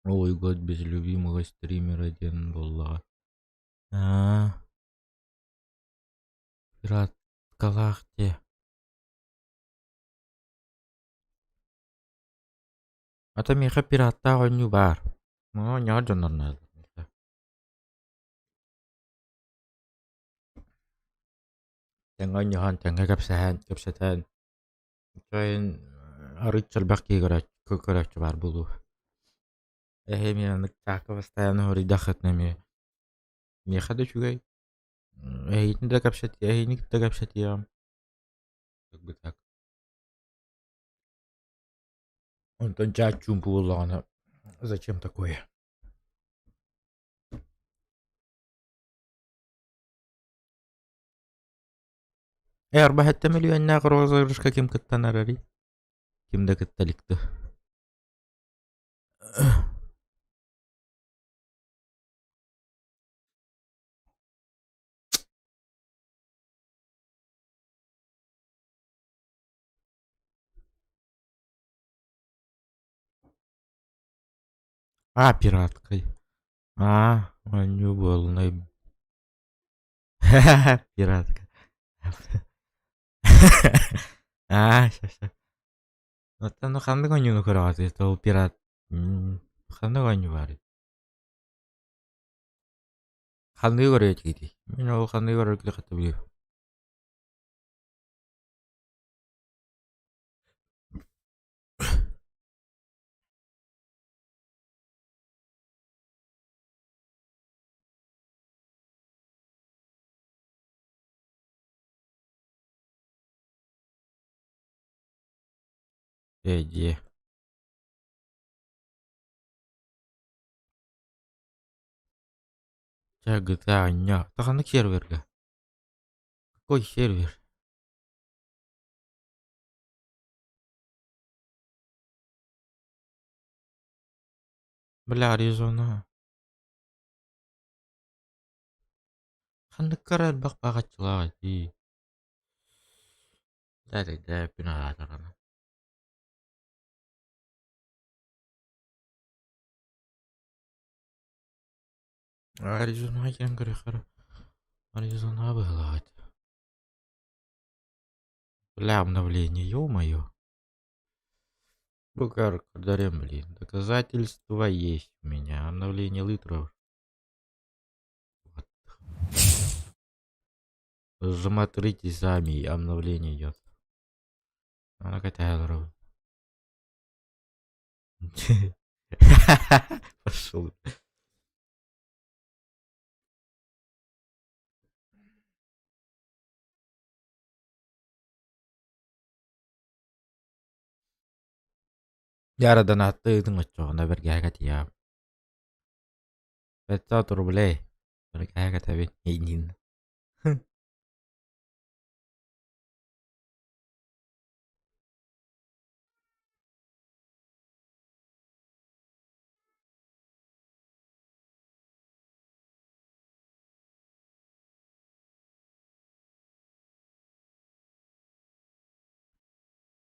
Новый год без любимого стримера диэн буоллаҕа аа пираткалаах дии Ата миэхэ пираттаах оонньуу баар. Ону оонньоһор дьоннор наадалар. Тэҥҥэ оонньоһон, тэҥҥэ кэпсэһэн, кэпсэтэн, чайын арыычча элбэх киһи көрөөччү баар буолуо. Эһи эмиэ маннык чаака постоянно хоруйдаххытына эмиэ миэхэ да үчүгэй, эһигини да кэпсэтиэ, эһигини кытта кэпсэтиэҕим. Как бы так. Онтон чаат чуумпу буоллаҕына зачем такое? Ээ, арба сэттэ мөлүйүөннээх розыгрышка ким кыттан эрэрий? Ким да кытта илик дуо? А, пираткай. А, оонньуу буолунай. Пиратка. Аа, щас, Оттон ханнык оонньууну көрөҕүт? Ол пират ханнык оонньуу баарый? Ханныгы көрөр этигитий? Мин ол ханныгы көрөргүтүн хатта билиэм. Ээ дьиэ. Чэ GTA оонньоо. Это ханнык сервергэ? Какой сервер? Бля, Аризона. Ханныкка эрэ элбэх баҕаччылаах этии. Дэ күн аатаҕына. Аризона киирэн көрүөххэ эрэ. Аризона быһыылаах этэ. Бля, обновление, ё-моё. Бу көрдөрүөм, блин. Доказательства есть у меня. Обновление литров. Вот. Смотрите сами, обновление идет. Аны кэтэһэ олоробун. Пошел. Дьара донаттыытыҥ оччоҕуна бэргэһэ кэтиэҕим. 500 рублей. Бэргэһэ кэтэбин эйиин.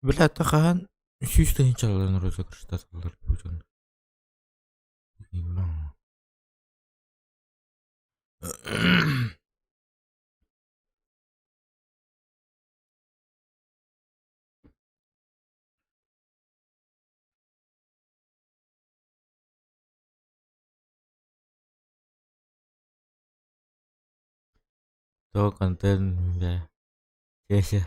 Билээттэ хаһан 100 тыһыынчаларын розыгрыштаталлар бу дьон. То контент, бля. Чэ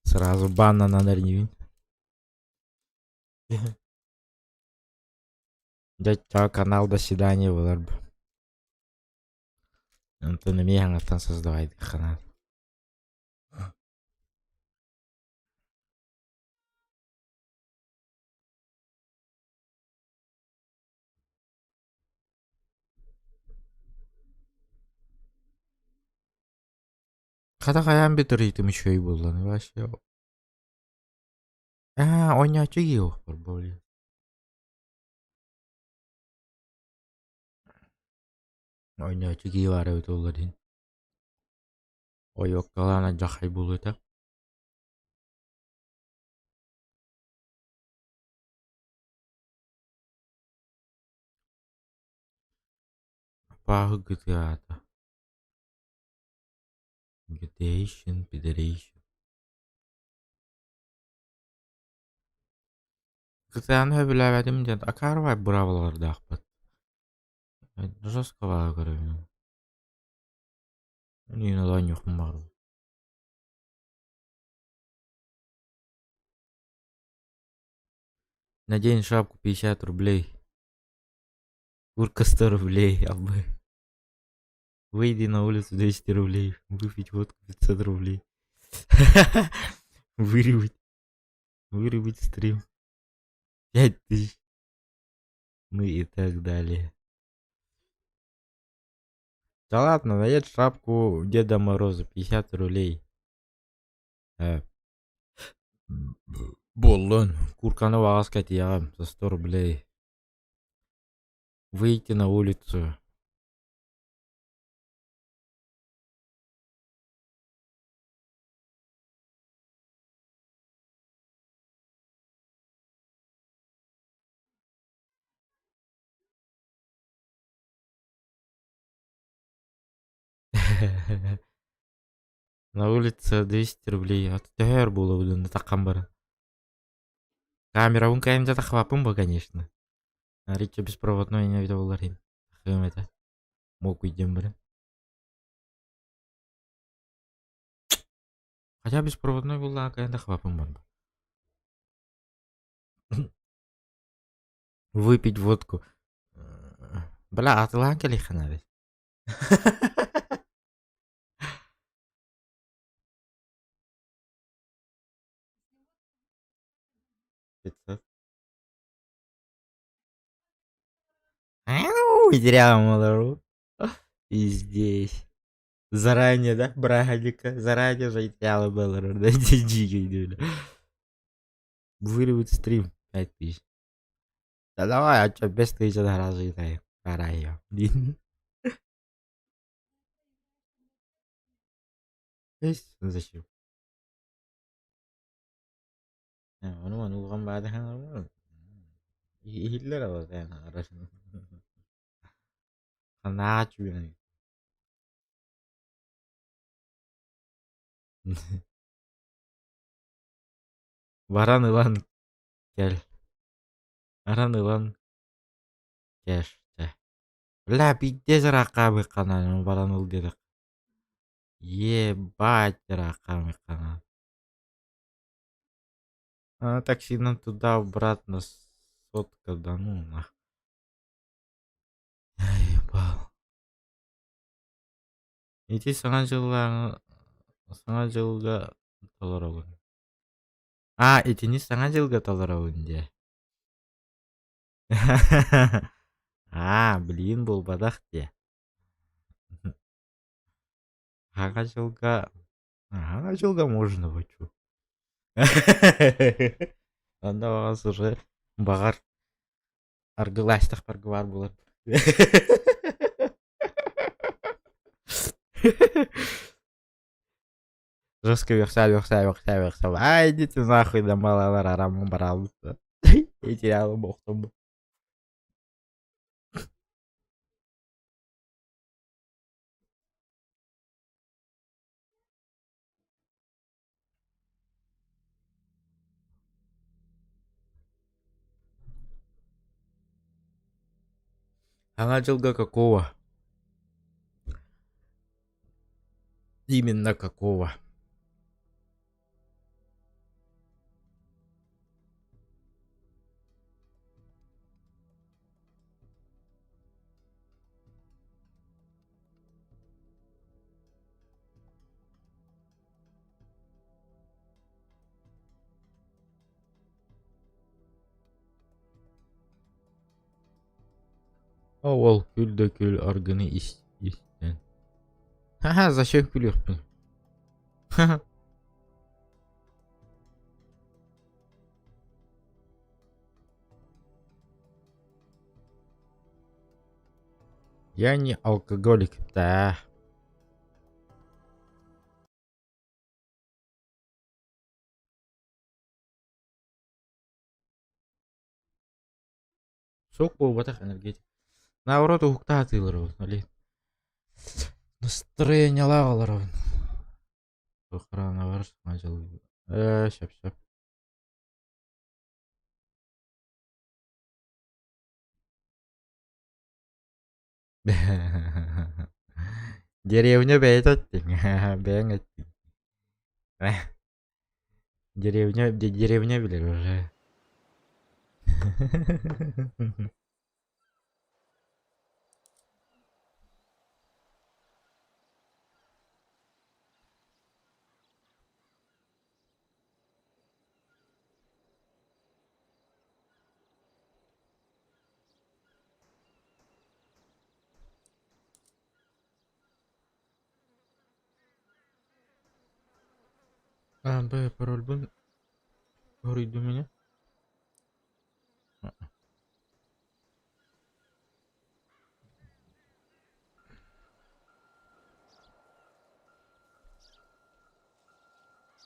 Сразу бан на эрнибин. Дьэ, чао, канал, до свидания буолар бу. Онтон эмиэ хаҥаттан создавайдыххына. Хата хайаан бүтэр үчүгэй буоллан вообще. Аа, оонньооччу киһи более. Оонньооччу киһи баара эбит буоллар иһин. Ойуоккалаан алдьархай буолуо этэ. Абааһы гытыаата. Гдейшн, пидерейшн. Кытааны сөбүлээбэтим диэн акаарыбай быраабылалардаахпыт. Жестко көрөбүн. Мин оонньуохпун баҕарабын. Надень шапку 50 рублей. Куртка 100 рублей, абы. Выйди на улицу 200 рублей. Выпить водку 500 рублей. Вырубить. Вырубить стрим. 5000. Ну и так далее. Да ладно, надеть шапку Деда Мороза 50 рублей. Буоллун. Куурканы баҕас кэтиэҕим за 100 рублей. Выйти на улицу. На улице 200 рублей. А төһө өр буолуо таххан баран. Камерабын кайым да таххабаппын бу, конечно. Арича беспроводной не эбитэ буоллар иһин. Таххыам этэ. Муокуйдем баран. Хотя беспроводной буоллаҕа кайан таххабаппын барба. Выпить водку. Бля, атылаан кэлиэххэ наада. 500. Зря И здесь. Заранее, да, браһынньыкка? Заранее же было, да, Вырубить стрим 5000. Да давай, а что, без тысячи разу и пора ее. Зачем? Ону улгам баада иһиллэр Ханаа чуган. Баран ылан кэл. Аран ылан кээстэ. Бля, пиздец ырааххаабыкканан баран ыл диэтэх. Ебать ырааххаабыкканан. А таксинан туда-обратно сотка, да ну нах. Ебал. Ити Саҥа дьыллааҕы Саҥа дьылга толоробун. Аа, итини Саҥа дьылга толоробун диэ. Аа, билигин буолбатах диэ. Саҥа дьылга Саҥа дьылга можно хочу. Онно баҕас уже баҕар аргылаастахпарга баар буолар. Жестко үөхсээ, үөхсээ, үөхсээ, үөхсээ. Ай, идите нахуй, да малалар арамын баралбыт. Эти бохтум. Саҥа дьылга какого? Именно какого? Ол күл да күл аргыны ис истэн. Ха-ха, зачем күлүөхпүн? Ха-ха. Я не алкоголик, да. Суох буолбатах энергетик. Наоборот уһукта сатыыллар блин. Настроениелаах олоробун. Охрана бар, Э, сөп сөп. Деревня бэйэтэ эттиҥ, бэйэҥ эттиҥ. Деревня деревня билэр уже. А, Б, парольбун хоруйдум ини.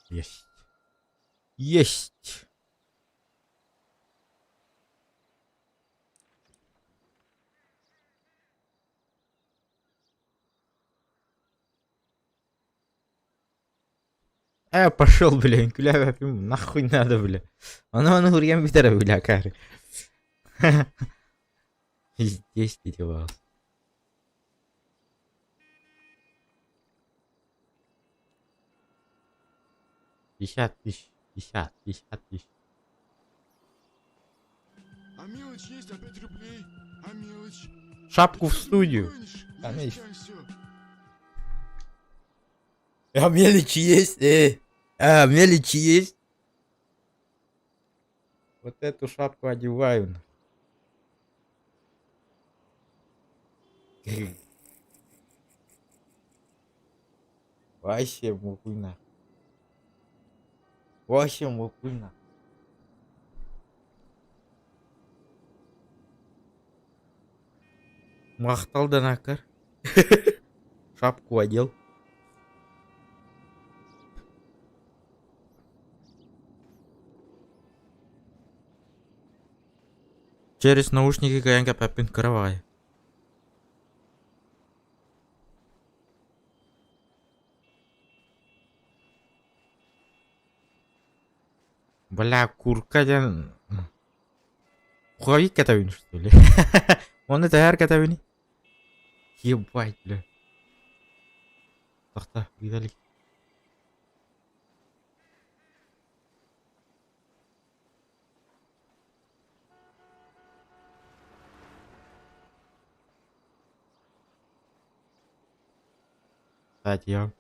Есть. Есть! Э, пошел, бля, күләбәпим, нахуй надо, бля. Ону ону үргэн бүтэрэ, бля, кары. Здесь ты вас. 50 тысяч, 50, 50 тысяч. А мелочь есть, а 5 рублей? А мелочь? Шапку в Ты чё, студию. гонишь? Конечно. Есть всё. А мелочи есть, эй. А, мелочи есть. Вот эту шапку одеваю. Вообще похуй нахуй. Вообще похуй нахуй. Махтал Данакар. Шапку одел. Через наушники кайан капапин каравай. Бля, курка диэн. Хуавик кэтэбин что ли? Оны тэһэр кэтэбини? Ебать, бля. Тохта, видали. Кстати, я...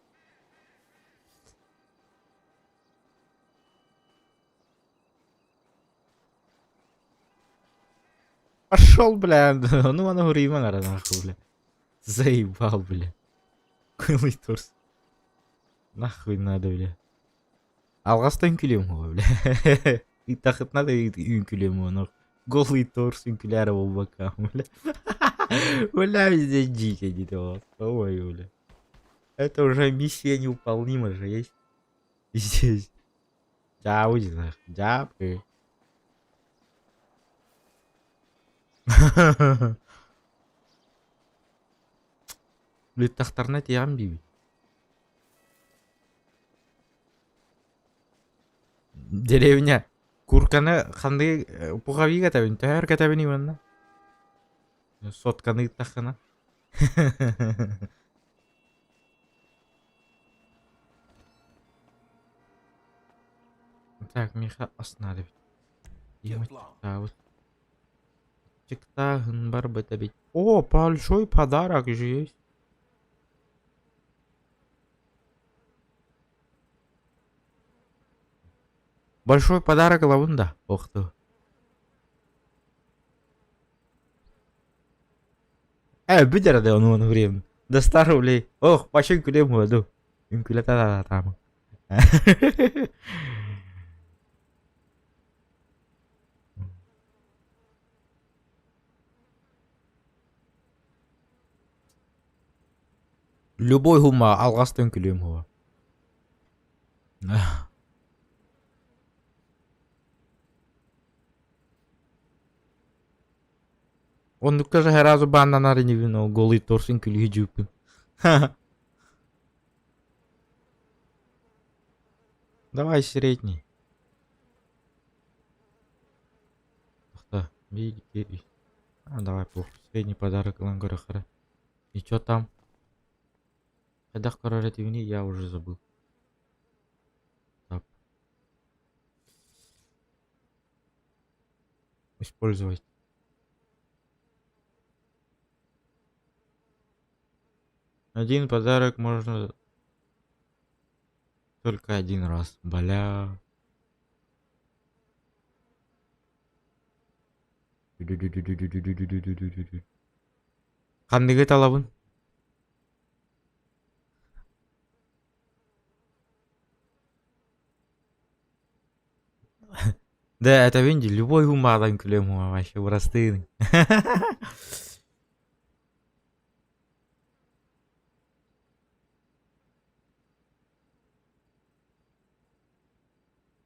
Пошел, бля, ну оно говорит, нахуй, бля. Заебал, бля. Кылый торс. Нахуй надо, бля. Алҕаста үҥкүлүөм уһу, бля. Ыйтахытына да үҥкүлүөм уһу. Голый торс үҥкүлээрэ буолбакка, бля. Бля, везде дикий где Ой, бля. Это уже миссия невыполнима же есть. Здесь. Дьаабы дьаабы. Ыыттахтарына тиэҕим диибин. Деревня. Курканы ханныгы пуховик этэбин, төһөр кэтэбиний манна? Сотканы ыыттаххына. Так, миэхэ ас наада эбит. Аччыктаабыт. Аччыктааһын барбыт эбит. О, большой подарок же есть. Большой подарок ылабын да, ох ты. Э, бүтэр да ону ону время. До 100 рублей. Ох, вообще үҥкүлүөм буолду. Үҥкүлэ та Любой хума алҕаста үҥкүлүөм уһуо. Оннукка же сразу баннанар инибин ол голый торс үҥкүлүү дьүүппүн. Давай средний. А, давай похуй. Средний подарок ылан көрөхөрө. И чё там? Хайдах көрөр этибиний, я уже забыл. Так. Использовать. Один подарок можно только один раз. Бля. Ханныгы талабын? Да, это Винди, любой умадан күлөм вообще простые.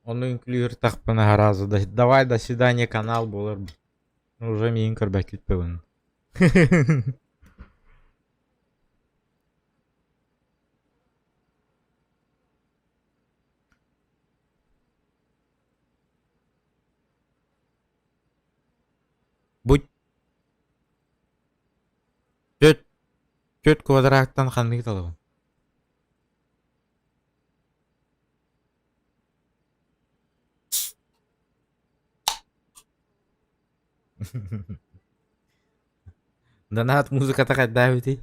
Ону үҥкүлүүр тахпына сразу давай до свидания канал буолар. Уже миигин көрбөккүт бүгүн. Бу түөрт түөрт квадраттан ханныгы талабын? Донат музыката хайдах эбитий?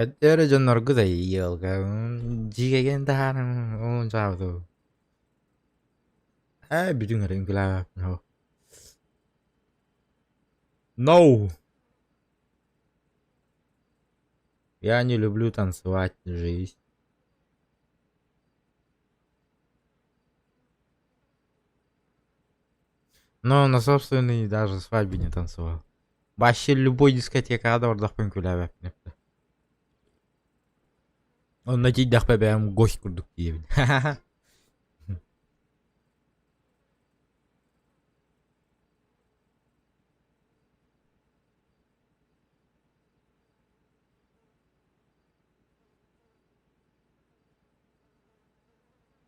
Эрэ дьонноргут ыалга дьиэгэн таһааран уончаабыту. Ээ бүтүҥ эрэ үҥкүлээбэппин No! Я не люблю танцевать жизнь. Но на собственной даже свадьбе не танцевал. Вообще любой дискотекаҕа да бардахпын үҥкүүлээбэппин эптэ. Онно тиийдэхпэ бэйэм гость курдук тиийэбин.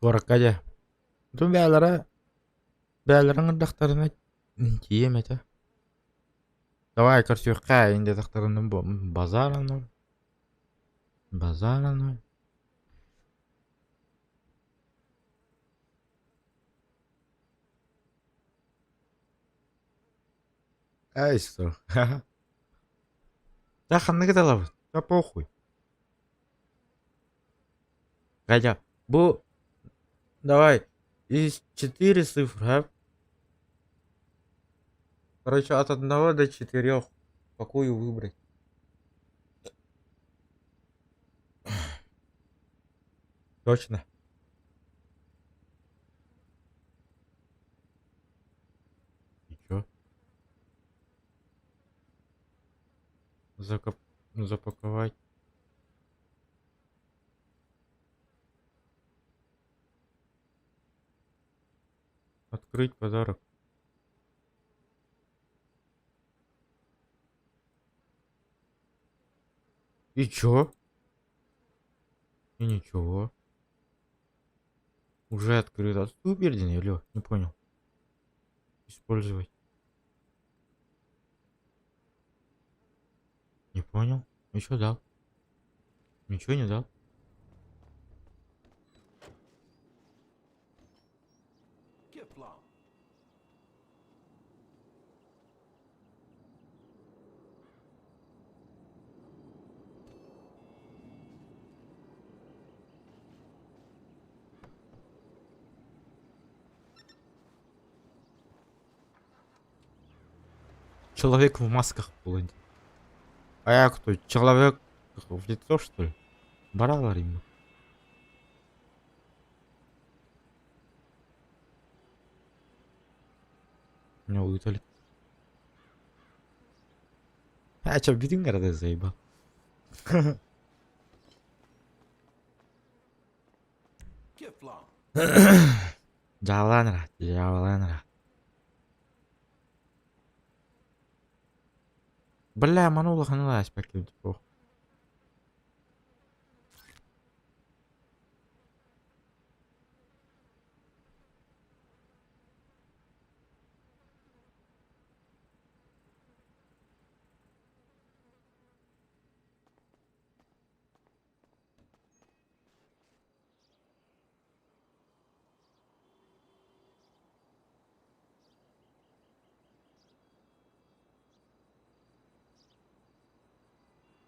Куоракка дьэ. Оттон бэйэлэрэ бэйэлэрэ ыҥырдахтарына тиийиэм этэ. Давай көрсүөххэ ин диэтэхтэринэ базарано базарано. Эй, суох. Да ханныгы талабыт? Да похуй. Хотя, бу давай из четыре цифры, а? Короче, от одного до четырех. Какую выбрать? Точно. И чё? Закап... Запаковать. Открыть подарок. И чё? И ничего. Уже открыто. Супер, или не понял. Использовать. Не понял. Еще дал. Ничего не дал. Человек в масках был. А я кто? Человек в лицо, что ли? Баралар ему. Меня улетали. А чё, бидин города заебал. Дьаалаан дьаалаан Бля, маны улаханы ааспаккын типа.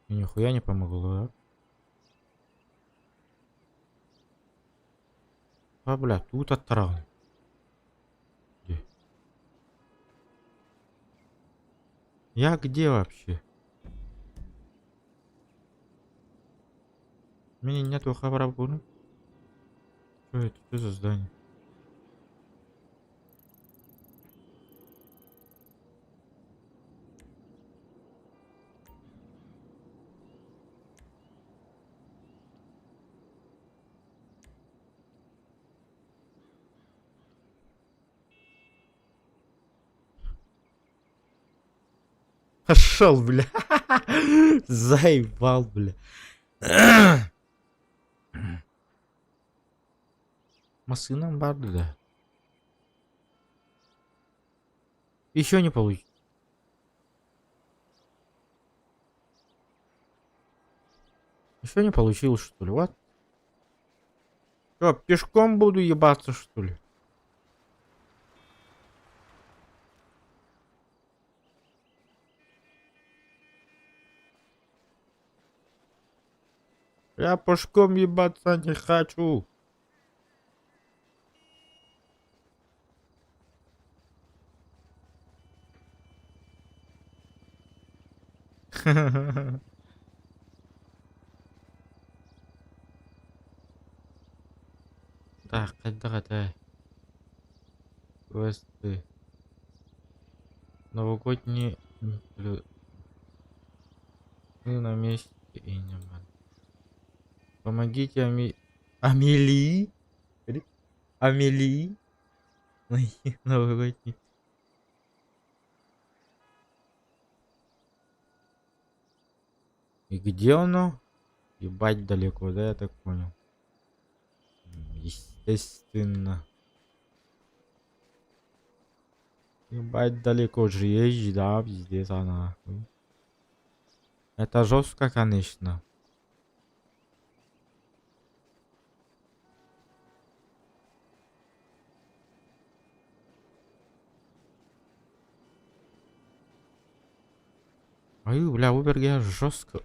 И нихуя не помогло, да? А, бля, тут оттарал. Где? Я где вообще? Меня нету хабара буну. Что это? Что за здание? Пошел, бля. Заебал, бля. Массыынам баар да. Еще не получится. Еще не получилось, что ли? Вот. Что, пешком буду ебаться, что ли? Я пешком ебаться не хочу. Так, хайдах этэй? Квесты. Новогодний Мы на месте и не Помогите Ами... Амелии? Амелии? Найти новогодний. И где оно? Ебать далеко, да, я так понял. Есть. Естественно. Ебать, далеко же езжи, да, пиздец, а нахуй. Это жестко, конечно. Аю, бля, Уберге жестко.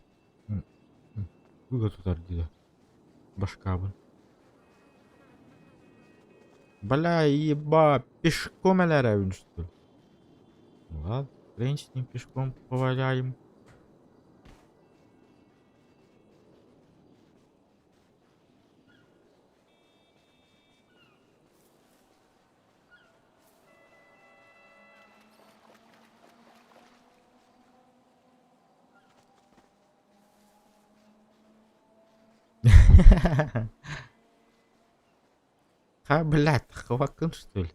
Ыга тутар дии башкабын. Бля, еба, пешком элэрэбин что ли? Ладно, хрен с ним, пешком поваляем. Ха, блядь, хвакын что ли?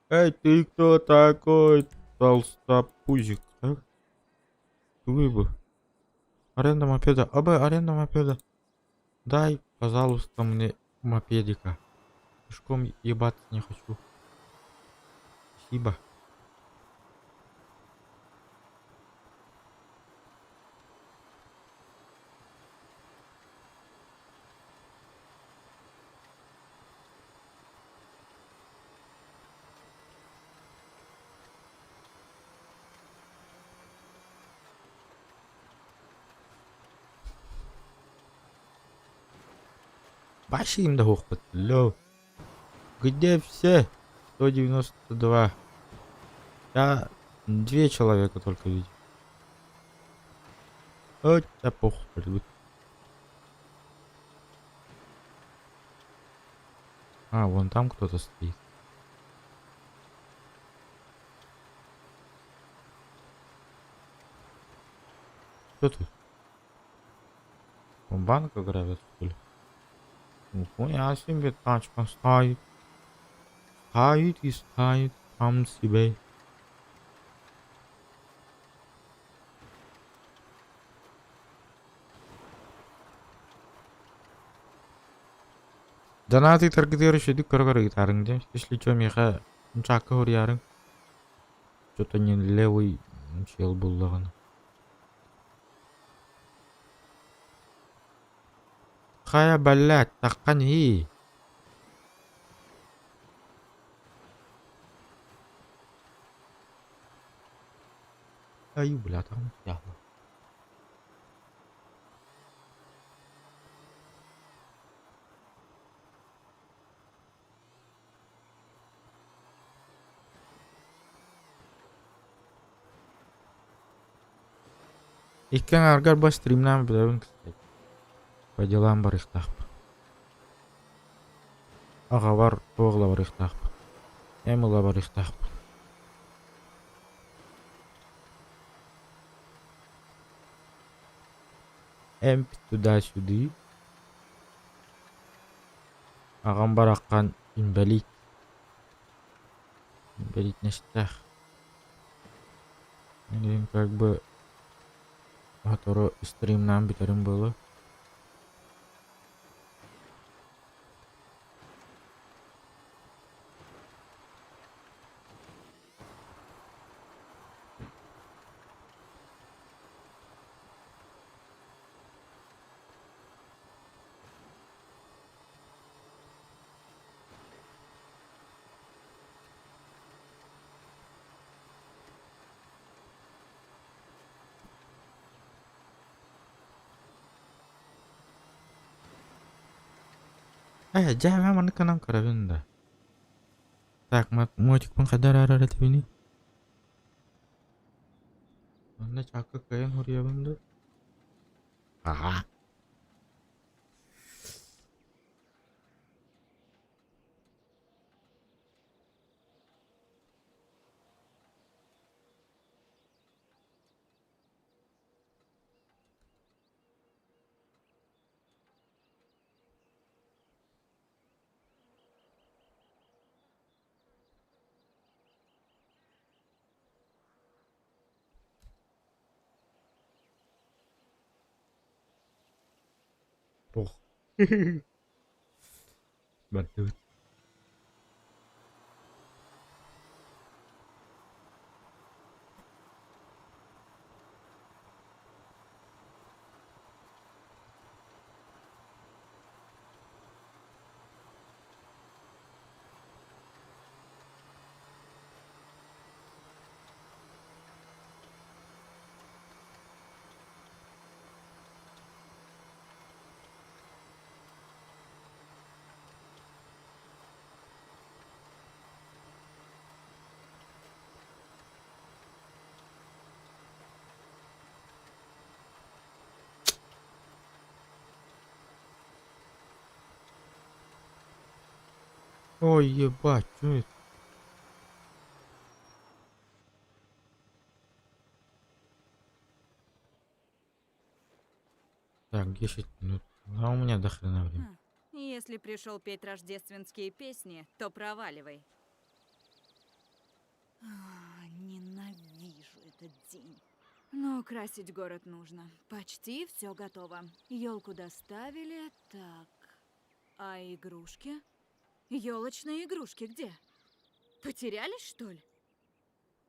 Эй, ты кто такой, толстопузик, так? Тугуй бу? Аренда мопеда. Абы, аренда мопеда. Дай, пожалуйста, мне мопедика. Пешком ебаться не хочу. Спасибо. Вообще им да Лё. Где все? 192. Я две человека только видел. Ой, да похуй, блядь. А, вон там кто-то стоит. Кто тут? Он банк грабят, что ли? Нихуя себе тачка стоит. Стоит и стоит там себе. Донаты таргетер үчүгэй көрө-көрө ыытаарыҥ дии. Если чё миэхэ чаакка суруйаарыҥ. Что-то не левый чел буллаҕына. Хайа, блядь, таххан иһий. Ай, бля, там Икки аҥааргар ба стримнаан бүтэбин кстати. По делам барыахтаахпын. Аҕабар туох ыла барыахтаахпын. Эм ыла барыахтаахпын. Эмп туда-сюды. Аҕам бараххан инбэлиит. Инбэлиитнэстээх. Билигин как бы сотору стримнаан бүтэрим буолуо. Ээ, дьэ, мин маннык гынан көрөбүн да. Так, мотикпын хайдах араарар этибиний? Манна чаакка кыайан суруйабын дуо? Аха. Ох. Бардыбыт. Ой, ебать, что это? Так, 10 минут. А у меня до хрена времени. Хм, Если пришел петь рождественские песни, то проваливай. А, ненавижу этот день. Но украсить город нужно. Почти все готово. Елку доставили. Так. А игрушки? Елочные игрушки где? Потерялись, что ли?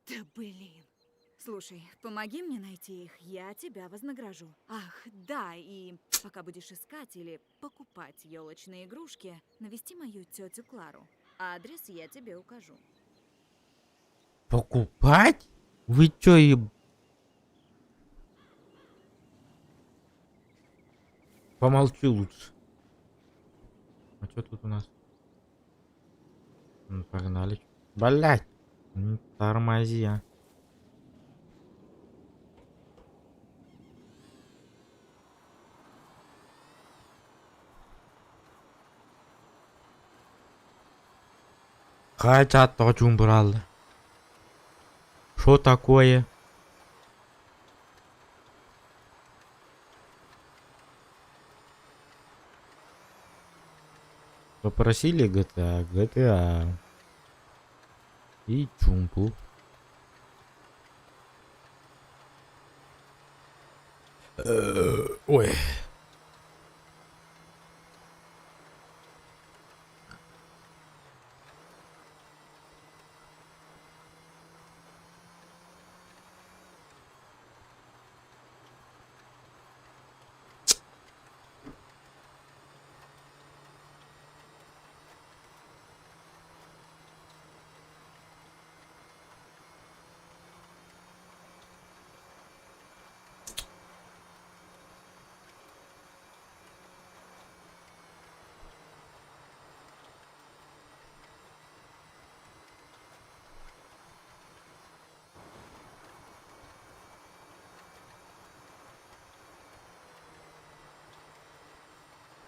Да блин. Слушай, помоги мне найти их, я тебя вознагражу. Ах, да, и пока будешь искать или покупать елочные игрушки, навести мою тетю Клару. Адрес я тебе укажу. Покупать? Вы чё, еб... Помолчу лучше. А что тут у нас? Ну, погнали. Блять! Тормози, а. Хотя точку брал. Что такое? Попросили GTA, GTA. И чумпу. Ой.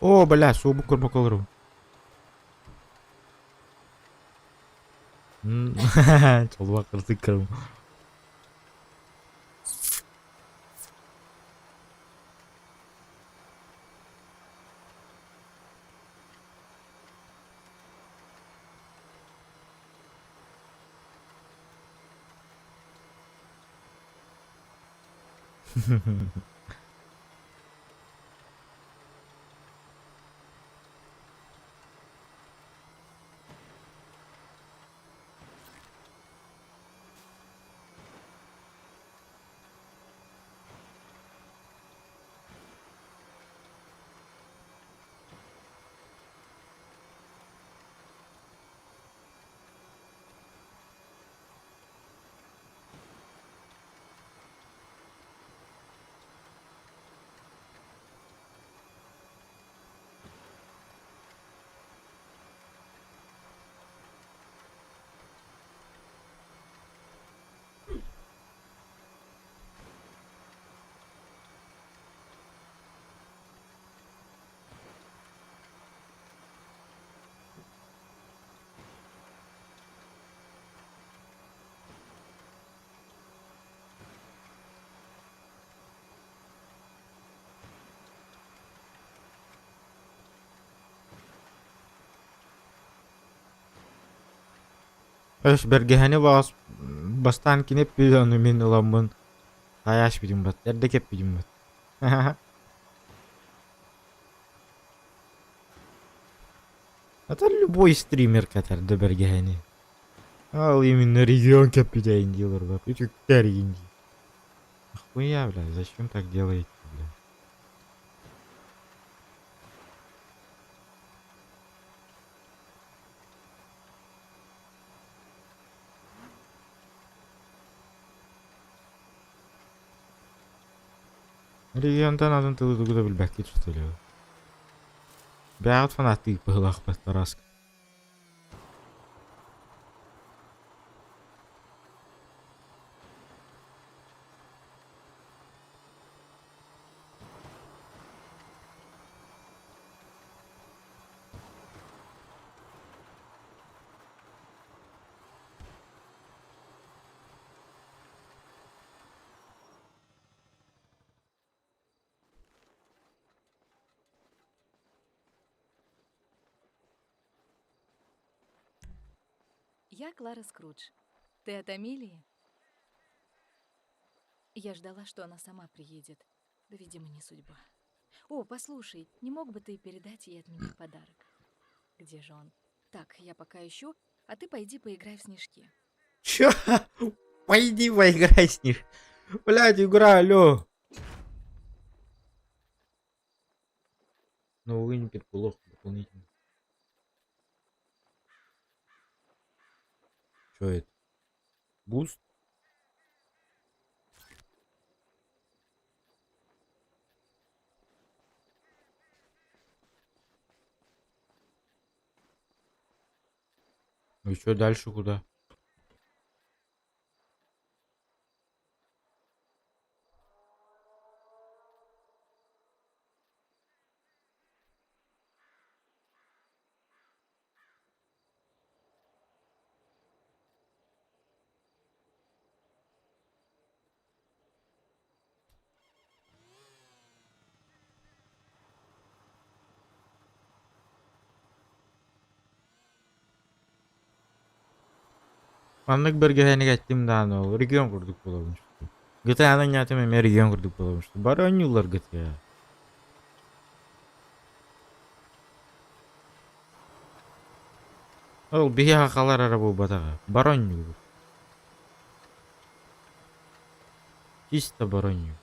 О, бля, суобу көрбөккө олоробун. Чолбак кырсык кырым. Өс бэргэһэни баҕас бастаан кини эппит ону мин ыламмын хайааш бит эрдэ кэппитим бат. Это любой стример кэтэрдэ бэргэһэни. Ал именно регион кэппитэйин дииллэр бат. Үтүктэр игин дии. Нахуя, бля, зачем так делаете, бля? Регионтан атын тылы тугу да билбэккит что ли? Бэҕэт фанаттыы быһыылаахпат Тараска. Я Клара Скрудж. Ты от Амелии? Я ждала, что она сама приедет. Да, видимо, не судьба. О, послушай, не мог бы ты передать ей от меня подарок? Где же он? Так, я пока ищу, а ты пойди поиграй в снежки. Чё? Пойди поиграй с них. Блядь, игра, алло. Ну, вынь переполох дополнительно. Чё это? Буст? Ну и чё дальше куда? Маннык бэргэһэни кэттим даҕаны ол регион курдук буолабын GTA-ны ньаатым эмиэ регион курдук буолабын бары оонньууллар GTA. Ол биһи сахалар эрэ буолбатаҕа бары оонньуубут. Чисто бары оонньуу.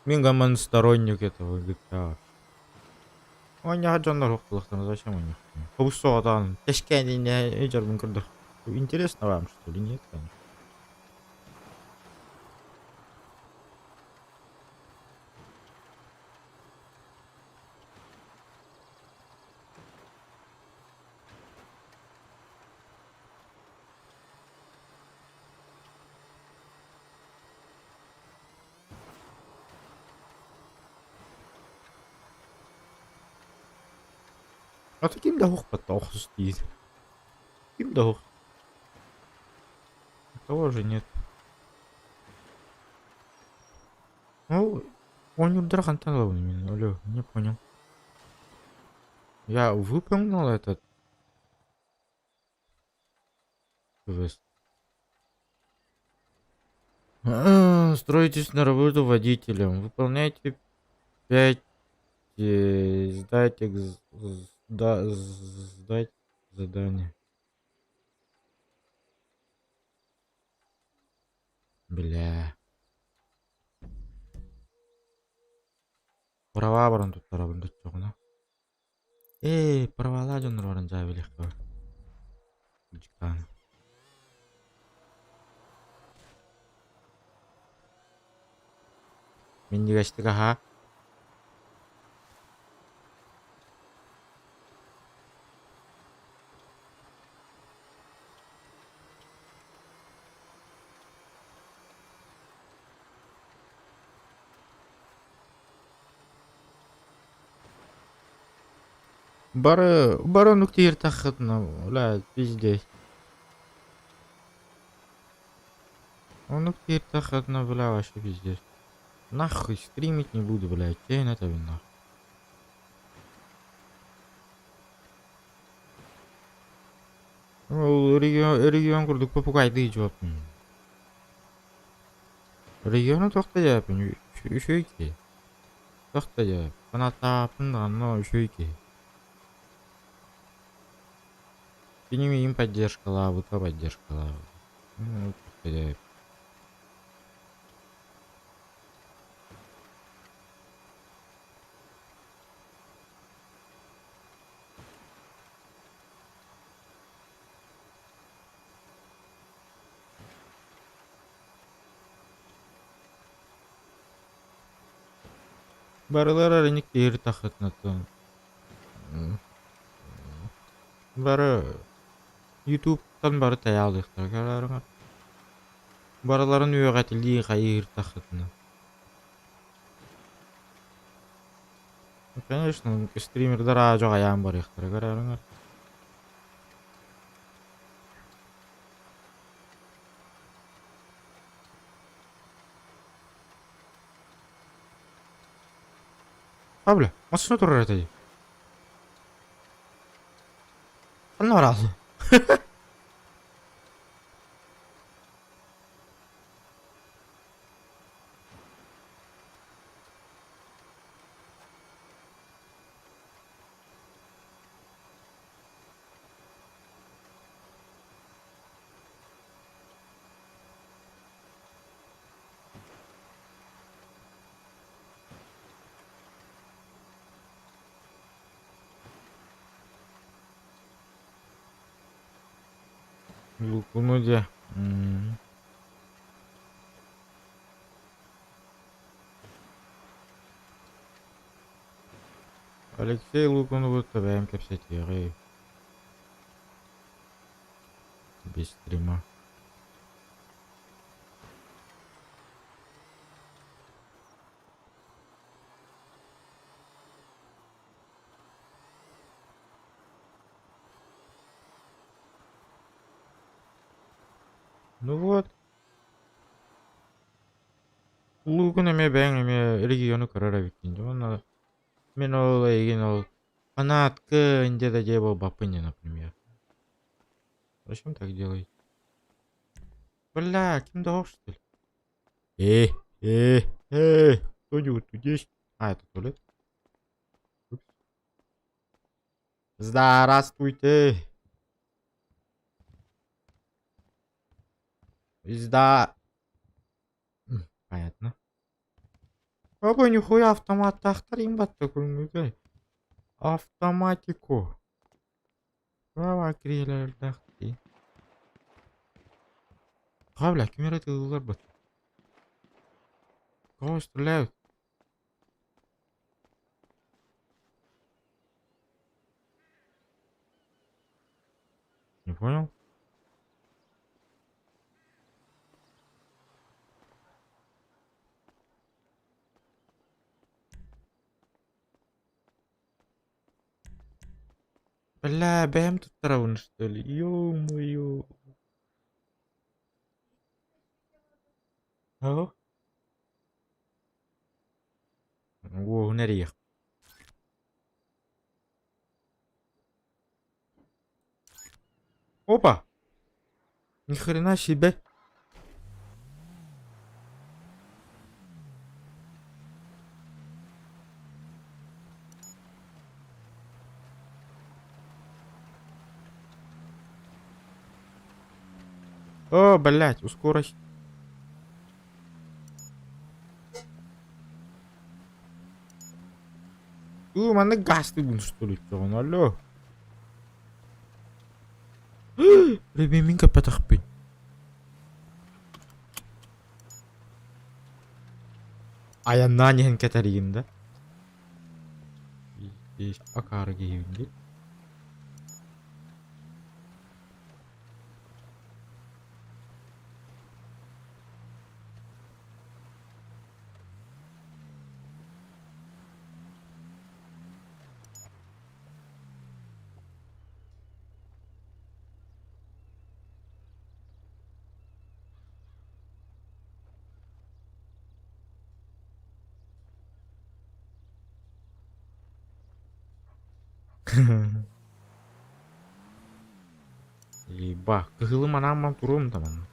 Мин гомосторонник этого GTA. Оонньоһор дьоннор суох буолуохтара зачем оонньуох Хобус-соҕотоон тэшкээнинэ дьарбын көрдөх. Интересно вам что ли? Нет, конечно. А ким да охпат охсус диир. Ким да ох. Никого же нет. Ну, оонньуурдара хантан ылабын мин, алло, не понял. Я выполнил этот квест. Устроитесь на работу водителем. Выполняйте 5 сдать, сдать задание. Бля. Права баран туттарабын доччоҕуна. Ээ, правалаах дьоннор баран дьаабылыахха дьыктаан. Минньигэстик аһаа. Бары бары оннук тиэртэххитинэ, бля, пиздец. Оннук тиэртэххитинэ, бля, вообще пиздец. Нахуй стримить не буду, блядь, чэйин этэбин нахуй. Ол регион, регион курдук попугайдыы дьуоппун. Региону туох да диэбэппин, үчүгэй киһи. Туох да диэбэппин, фанаттаабаппын даҕаны, но үчүгэй киһи. Кини миигин поддержкалаабыта, поддержкалаабыта. Ну, туох да диэбэппин. Барылар арыник киһи тахытнатын бары ютубтан бары тайаалыахтара көрөөрүҥ барыларын үөҕэтилии хайыыр тахытна. Конечно, стримердар аадьо хайаан барыахтара көрөөрүҥ. А, бля, массыына турар этэ дии. Ханна бараҕын? Лукуну дьэ. М. Алексей Лукуну кытта бэйэм кэпсэтиэҕи. Без стрима. Ну вот. Лугун эмиэ бэйэҥ эмиэ региону көрөр эбиккин дии уонна мин ол эйигин ол фанатка инде да дьиэ буолбаппын дии например. Зачем так делаете? Бля, ким да что ли? Э, э, э, кто-нибудь тут есть? А, это туалет. Упс. Здравствуйте. Зда... Понятно. Опа, нихуя автоматтаахтар имбатта көрүҥҥүтэй. Автоматику. Права кириэлэрдээх дии. Ха, бля, ким эрэ тыылларбыт. Кого стреляют? Не понял? Бля, бэйэм туттарабын что ли? Ё-моё. Ау? Уоһун эрийэх. Опа! Ни хрена себе! О, блядь, ускорость. Уу, маннык гаастыыбын что ли, алло. Ребе мин кэппэтэхпин. Айаннаан иһэн кэтэригин да. Акаары киһибин дии. Еба, кыһылы манаан туруом да манна.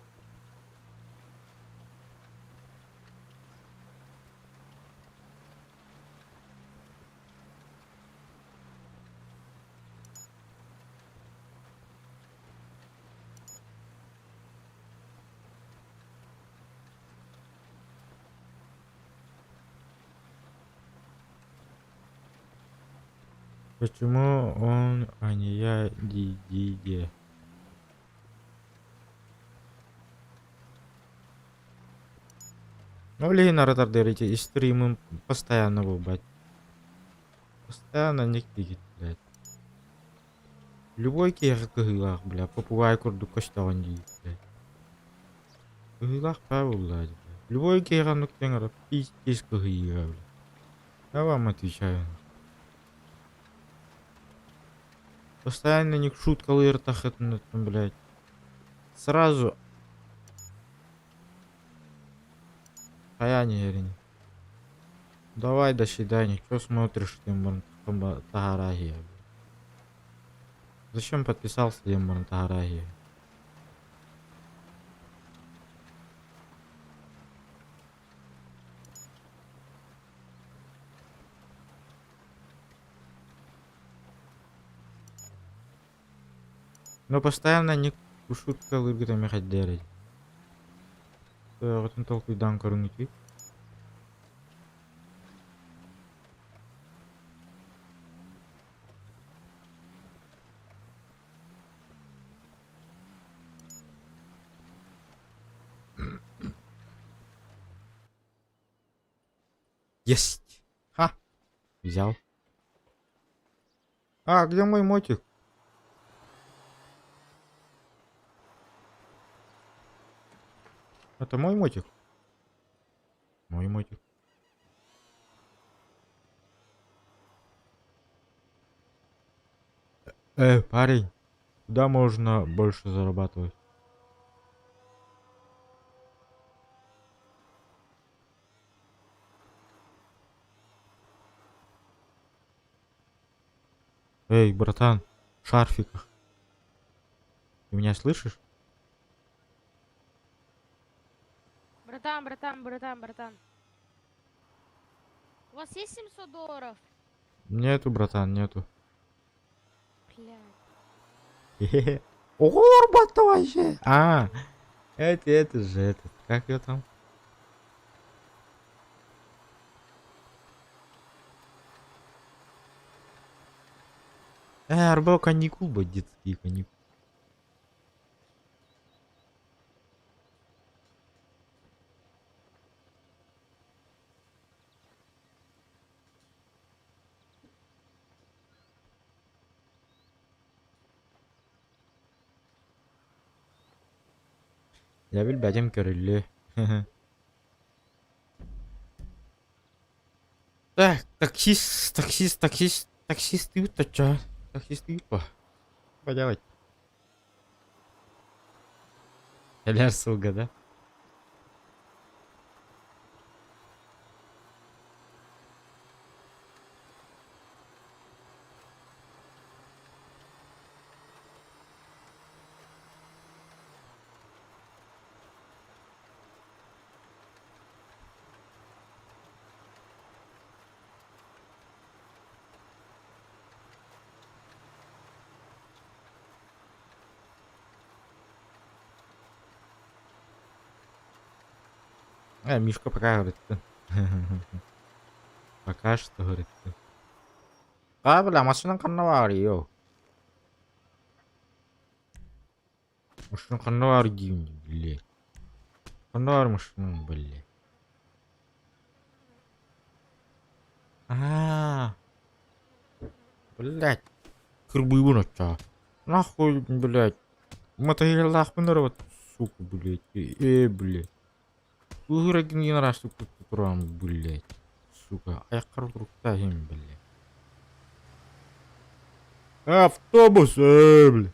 Почему он, а не я, ди-ди-де? Ну, блин, ити стримым постоянно буолбат. Постоянно никтигит, блядь. Любой киһиэхэ кыһыылаах, бля, попугай курдук көстөҕүн дии, блядь. Кыһыылаах баа буолла дии, блядь. Любой киһиэхэ оннук тэҥ пиздец кыһыйыыга, блядь. Я вам отвечаю. Постоянно не шуткалыыр тахытын, блядь. Сразу Хайа иһэрин. Давай, до свидания. Чё смотришь ты, Тагарахия? Зачем подписался, Демон Тагарахия? Но постоянно не шуткалыыргыт эмиэ хайдаарай. Оҕотун толкуйдаан көрүҥүтүй. Есть! Ха! Взял. А, где мой мотик? Это мой мотик? Мой мотик. Парень, куда можно больше зарабатывать? Эй, братан, в шарфиках. Ты меня слышишь? Братан, братан, братан, братан. У вас есть 700 долларов? Нету, братан, нету. Бля. Орбат вообще! А, это же этот, как ее там? Арбо каникул бы, детские каникулы. Я билбэтим көрүллү. Так, таксист, таксист, таксист, таксист ыыттачча. Таксист ыыппа. Поделать. Кэлэр сылга да? Мишка пока говорит. Пока что, говорит. А, бля, машина ханна баар, Машина ханна баар диибин, блядь. Ханна баар машина, блядь. Аа. Блядь. Кырбыыбын оччоҕо. Нахуй, блядь. Матайылаахпын эрэ вот, сука, блядь. Э, блядь. Кыыһыра гин араастык тутта туран, блядь. Сука, айаххар утуруктаа иһин, блядь. Автобус, блядь.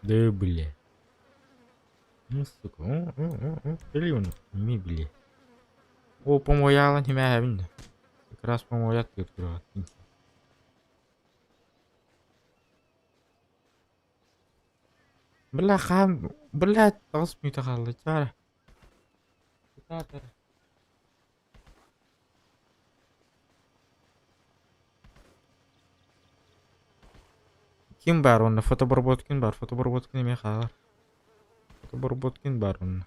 Да, бля. Ну, сука, ми, бля. О, помояла не мя, Как раз помоят Бля, хан, блядь, тоҕус мүнүүтэ хаалла, чаара. Диктатор. Ким баар уонна фотобработкин баар, фотобработкин эмиэ хаалар. Фотобработкин баар уонна.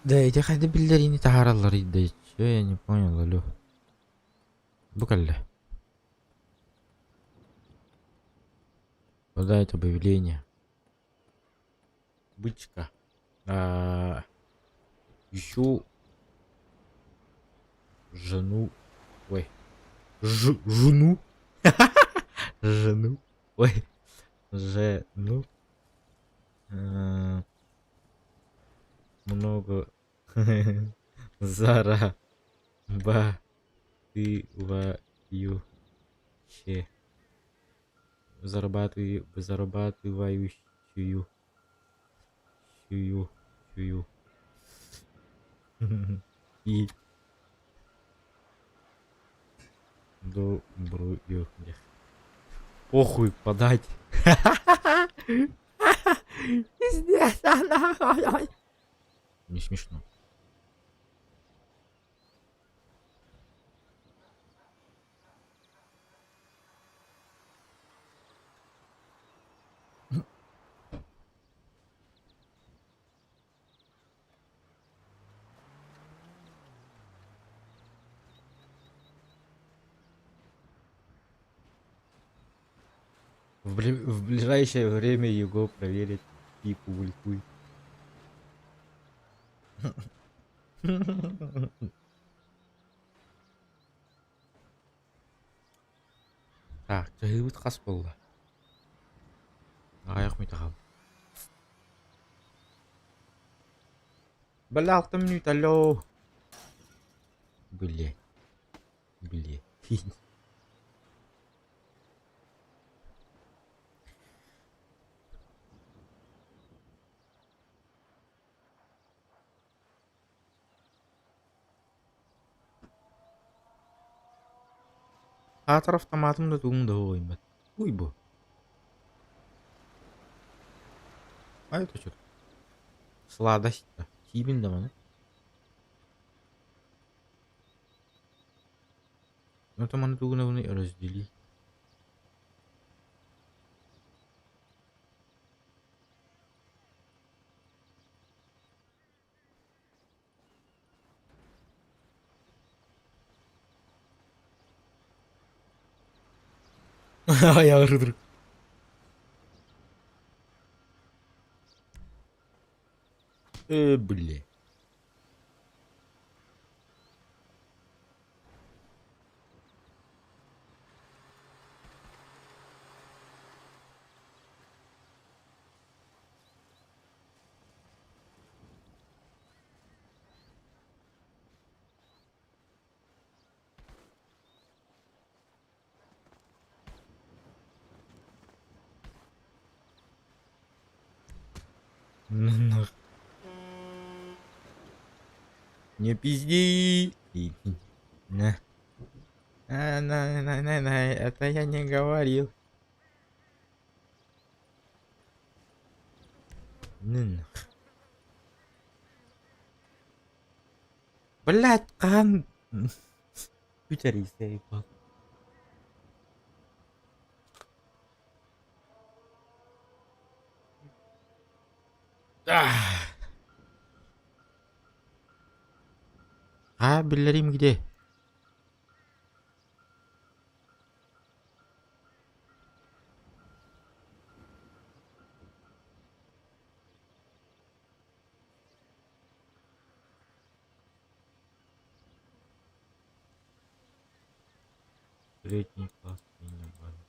Да, эти хайда биллэриини таһааралларый да, чё я не понял, алло. Бу кэллэ. Куда это объявление? Бычка. А, ищу жену. Ой. Ж жену. Жену. Ой. Жену. Много зарабатывающие. Зарабатываю, зарабатывающую. Щую, щую. И добрую. Похуй подать. Пиздец, нахуй. Не смешно. В ближайшее время его проверят и публикуют. Так, чаһыыбыт хас буолла? Аҕыйах мүнүүтэ хаалла. Бля, алта мүнүүтэ, алло. Блядь. Блядь. Аатар автоматым да тугум да уойбат. Уй бу. А это что? Сладость-то. Сиибин да маны. Ну там маны тугун раздели. Айаҕыр Э, бля. Ну нах. Не пизди! На. А, на, на, на, на, это я не говорил. Ну нах. Блядь, хаһан бүтэрий Аа биллэриим где? Средний класс минимальный.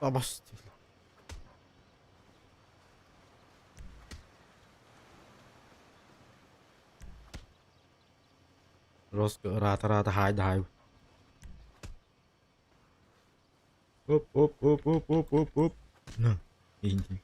Абас. Жестко ыраата-ыраата хаай да хаай. Оп оп оп оп оп оп оп. На, иди.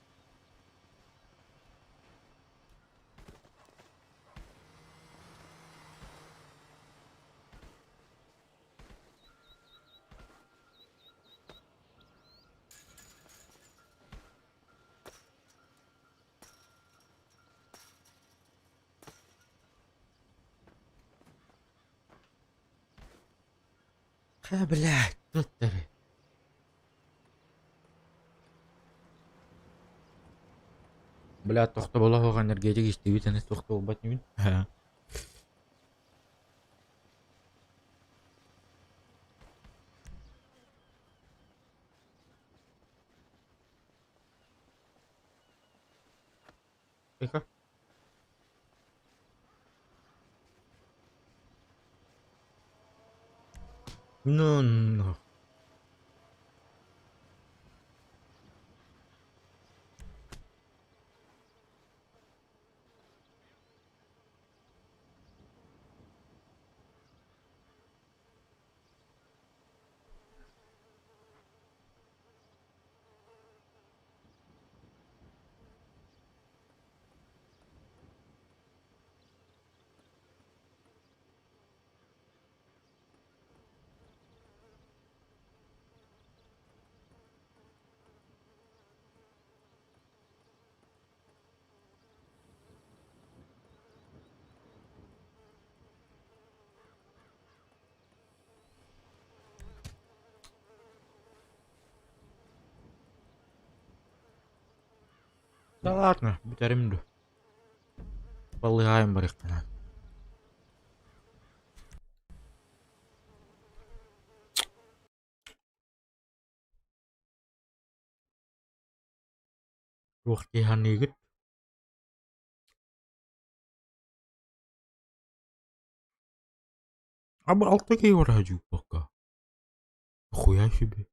Э, блядь, төттөрү. Блядь, тохтоболо суох энергетик истибит аны туох да буолбат инибин. Тихо. Ну, ну. Да ладно, бүтэрим дуу. Балыыһаайым барыахтана. Туох дии саныыгыт? Аба алта киһи бараһа дьууппакка. Нахуя себе.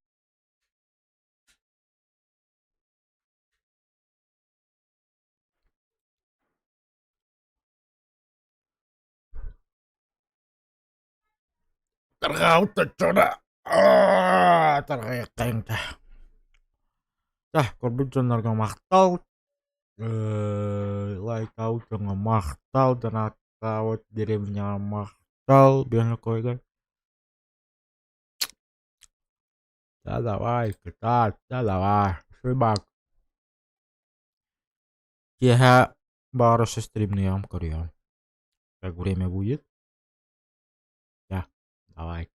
Тарҕаабыт оччоҕуна тарҕайыаххайыҥ да. Да, көрбүт дьоннорго махтал. Лайкаабыт дьоҥҥо махтал, донаттаабыт деревняҕа махтал, Бенокойга. Да давай, кытаат, да давай, шыбак. Киэһэ баҕар өссө стримныаҕым көрүөҕүм. Как время будет. Да, давай.